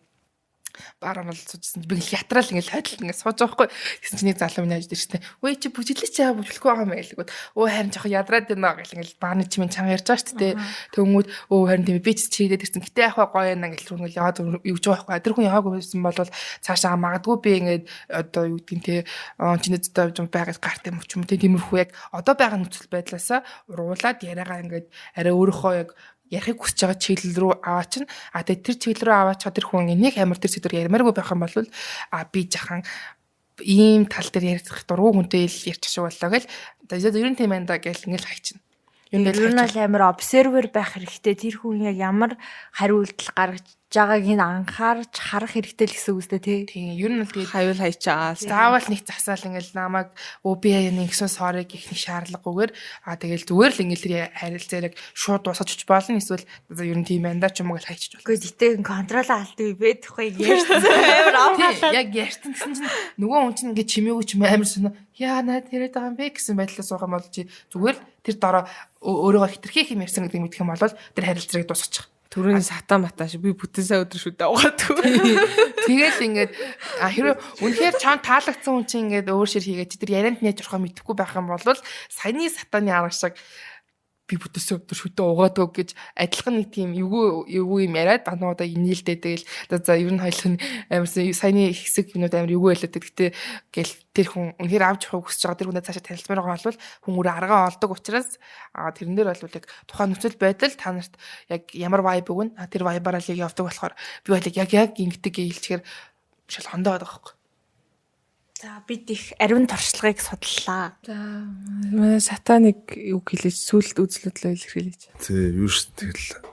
бар орол суужсэн. Би ингээл ятраал ингээл хойдолд ингээд сууж байгаа байхгүй. Гэсэн чинь нэг залуу миний ажид ирсэн. Өө чи бүжиглэж чаа бүжиглэхгүй байгаа юм байлгүүд. Өө харин жоохон ядраад байна гэл ингээл бааны чимэн чанга ярьж байгаа шүү дээ. Тэнгүүд өө харин тийм би ч чийдээд ирсэн. Гэтэ яг гоё юм ингээл түрүүн яваад юу гэж байгаа байхгүй. Тэр хүн яваагүй байсан бол цаашаа магадгүй би ингээд одоо юу гэдгийг те чиний зөдөө явж байгаа гарт юм ч юм те тиймэрхүү яг одоо байгаа нөхцөл байдлаасаа ургуулад яриагаа ингээд арай өөрөөхөө яг ярихыг хүсэж байгаа чиглэл рүү аваачин. А тэгээ тэр чиглэл рүү аваачаад тэр хүн нэг амар тэр сэдвэр ярмааргүй байх юм бол а би жахан ийм тал дээр ярих дургу хүнтэй ил ярьчих шиг боллоо гэл. За ер нь тийм байна да гэл ингээл хайчихна. Ер нь бол амар observer байх хэрэгтэй. Тэр хүн яг ямар хариу үйлдэл гаргаж байгааг нь анхаарч харах хэрэгтэй л гэсэн үг үстэй тий. Тийм. Ер нь бол тэгээд хаюул хайчаа. Заавал нэг засаал ингээл намайг өө би яа нэгсэн sorry гэх нэг шаардлагагүйгээр а тэгэл зүгээр л ингээл тэр харилцааг шууд дуусгаж өч болно. Эсвэл за ер нь тийм байна да ч юм уу гэл хайчиж болно. Үгүй гэтээ control алддаг бэ тухай ярьсан амар авахлаа. Яг ярьсан гэсэн чинь нөгөө хүн чинь ингээд чимээгүй ч юм амар сонь яа наад яриад байгаа юм бэ гэсэн байдлаа суух юм бол чи зүгээр л тэр дороо өөрийгөө хитрхи юм ярьсан гэдгийг мэдэх юм бол тэр харилцааг дуусгачих. Төрөний сатан матаа шиг би бүтэн сая өдөр шүдэ угаадаг. Тэгэл ингээд хэрвээ үнэхээр чам таалагдсан хүн чинь ингээд overshare хийгээд чи тэр ярианд нээж орохоо мэдэхгүй байх юм бол саяны сатаны арга шиг би бүтээсээ өдөр шүдэ угаадаг гэж адилхан нэг тийм эвгүй эвгүй юм яриад бануудаа инээлдээ тэгэл за ер нь хоёул амар саяны хэсэг юмнууд амар эвгүй байлаа. Гэтэ гэл тэр хүн үнэхээр авч явахыг хүсэж байгаа тэр хүнээ цаашаа танилцмаар байгаа бол хүн өөрөө аргаа олдог учраас тэрэн дээр бол яг тухайн нөхцөл байдал та нарт яг ямар vibe өгнө тэр vibe-аараа л яг явдаг болохоор би бол яг яг ингэдэг гэлчээр шал хондоо байгаа байхгүй. За бид их ариун туршлагыг судлаа. За манай сатаныг юу хэлээж сүлд үзлөдлөө илэрхийлээч. Тий, юу ш тэгэл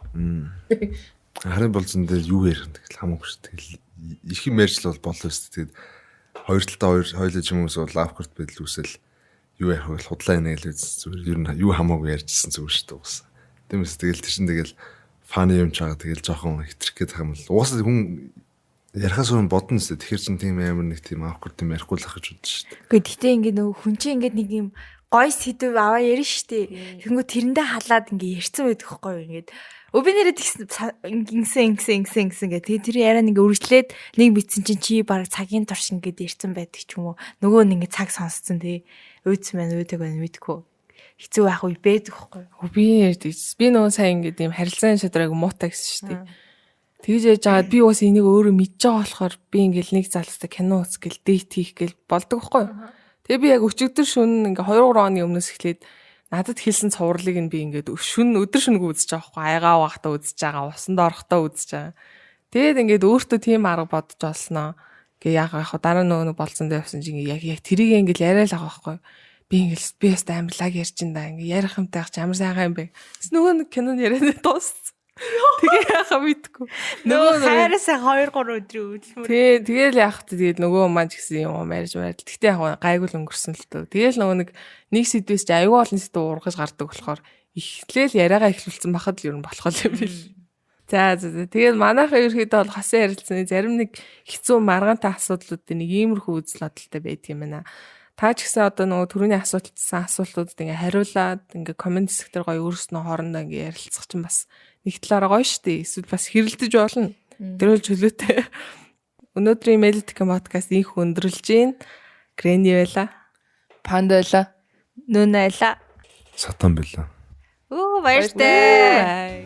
харын болзон дээр юу ярих юм тэгэл хамаагүй ш. Тэгэл их юм ярьж л бол болоо ш. Тэгээд Хоёр талдаа хоёр хоёулаа ч юм уу эсвэл awkward байдал үүсэл юу ярих вэ? Худлаа инэ гэж зүгээр ер нь юу хамаагүй ярьжсэн зүгээр шүү дээ уусаа. Тиймээс тэгэл тэр чин тэгэл funny юм чагаа тэгэл жоохон хитрэх гээд байгаа юм л. Угаасаа хүн ярихаас өмнө бодно зү. Тэгэхээр чин тийм амар нэг тийм awkward юм ярихгүй л ах гэж бодсон шүү дээ. Үгүй гэхдээ ингээд нөгөө хүн чинь ингээд нэг юм гой сэдв аваа ярина штэ. Тэнгүү тэрэндээ халаад ингээд ярьсан байдаг хгүй юу ингээд. Өө би нэрээ тэгсэн ингэсэн ингэсэн ингэсэн ингэсэн гэх. Тэгээ тэр яриа нэг үргэлжлээд нэг мэдсэн чинь чи баг цагийн турш ингээд ярьсан байдаг ч юм уу. Нөгөө нь ингээд цаг сонсцсон тий. Өөдсөн байна өөдөг байна мэдгүй. Хэцүү байх үе байдаг хгүй юу. Би ярьдаг. Би нөгөө сайн ингээд ийм харилцааны шадраг муутай гэсэн шүү дээ. Тэгж яаж жагаад би уус энийг өөрөө мэдж байгаа болохоор би ингээл нэг залуустай кино үзэх гээл date хийх гээл болдог байхгүй юу. Тэгээ би яг өчигдөр шөнө ингээ 2 3 оны өмнөөс эхлээд надад хэлсэн цувралыг нь би ингээд шөнө өдөр шөнөгүй үзэж байгаа байхгүй айгаа угаахтаа үзэж байгаа, усанд орохдоо үзэж байгаа. Тэгээд ингээд өөртөө тийм арга бодож олсноо. Гэ яг яг дараа нөгөө нэг болцсон дээр явсан чинь яг яг тэрийг ингээд яриа л байгаа байхгүй. Би ингээд би яста амар лаг ярьж ин да ингээд ярих юмтай байх чи амар сайхан юм бэ. Тэс нөгөө нэг кинонд яриад дууссан. Тэгээ яхаа мэдгүй. Нөгөө хайраасаа 2 3 өдрийн хөдөлмөр. Тий, тэгэл яах вэ? Тэгээд нөгөө маань ч гэсэн юм марж марж. Тэгтээ яг гайгүй л өнгөрсөн л төө. Тэгэл нөгөө нэг нэг сэдвээс чи аюул олон сэдв ургаж гардаг болохоор эхлээл яриагаа эхлүүлсэн бахад л ер нь болох юм бил. За за за. Тэгээд манайхаа ерөөхдөө бол хосын харилцааны зарим нэг хэцүү маргаантай асуудлуудын нэг иймэрхүү үзэл бодолтой байдаг юм байна. Та ч гэсэн одоо нөгөө түрүүний асуултсан асуултуудад ингээ хариулаад ингээ comment хэсэг дээр гоё өөрснөө хоорондоо ингээ ярилцах чинь бас нэг талаараа гоё штэ. Эсвэл бас хэрэлдэж болно. Тэр бол чөлөөтэй. Өнөөдрийн Melodic podcast инх өндөрлж гин. Грэни байла. Панда байла. Нүнэ байла. Сатан байла. Үу баяртай.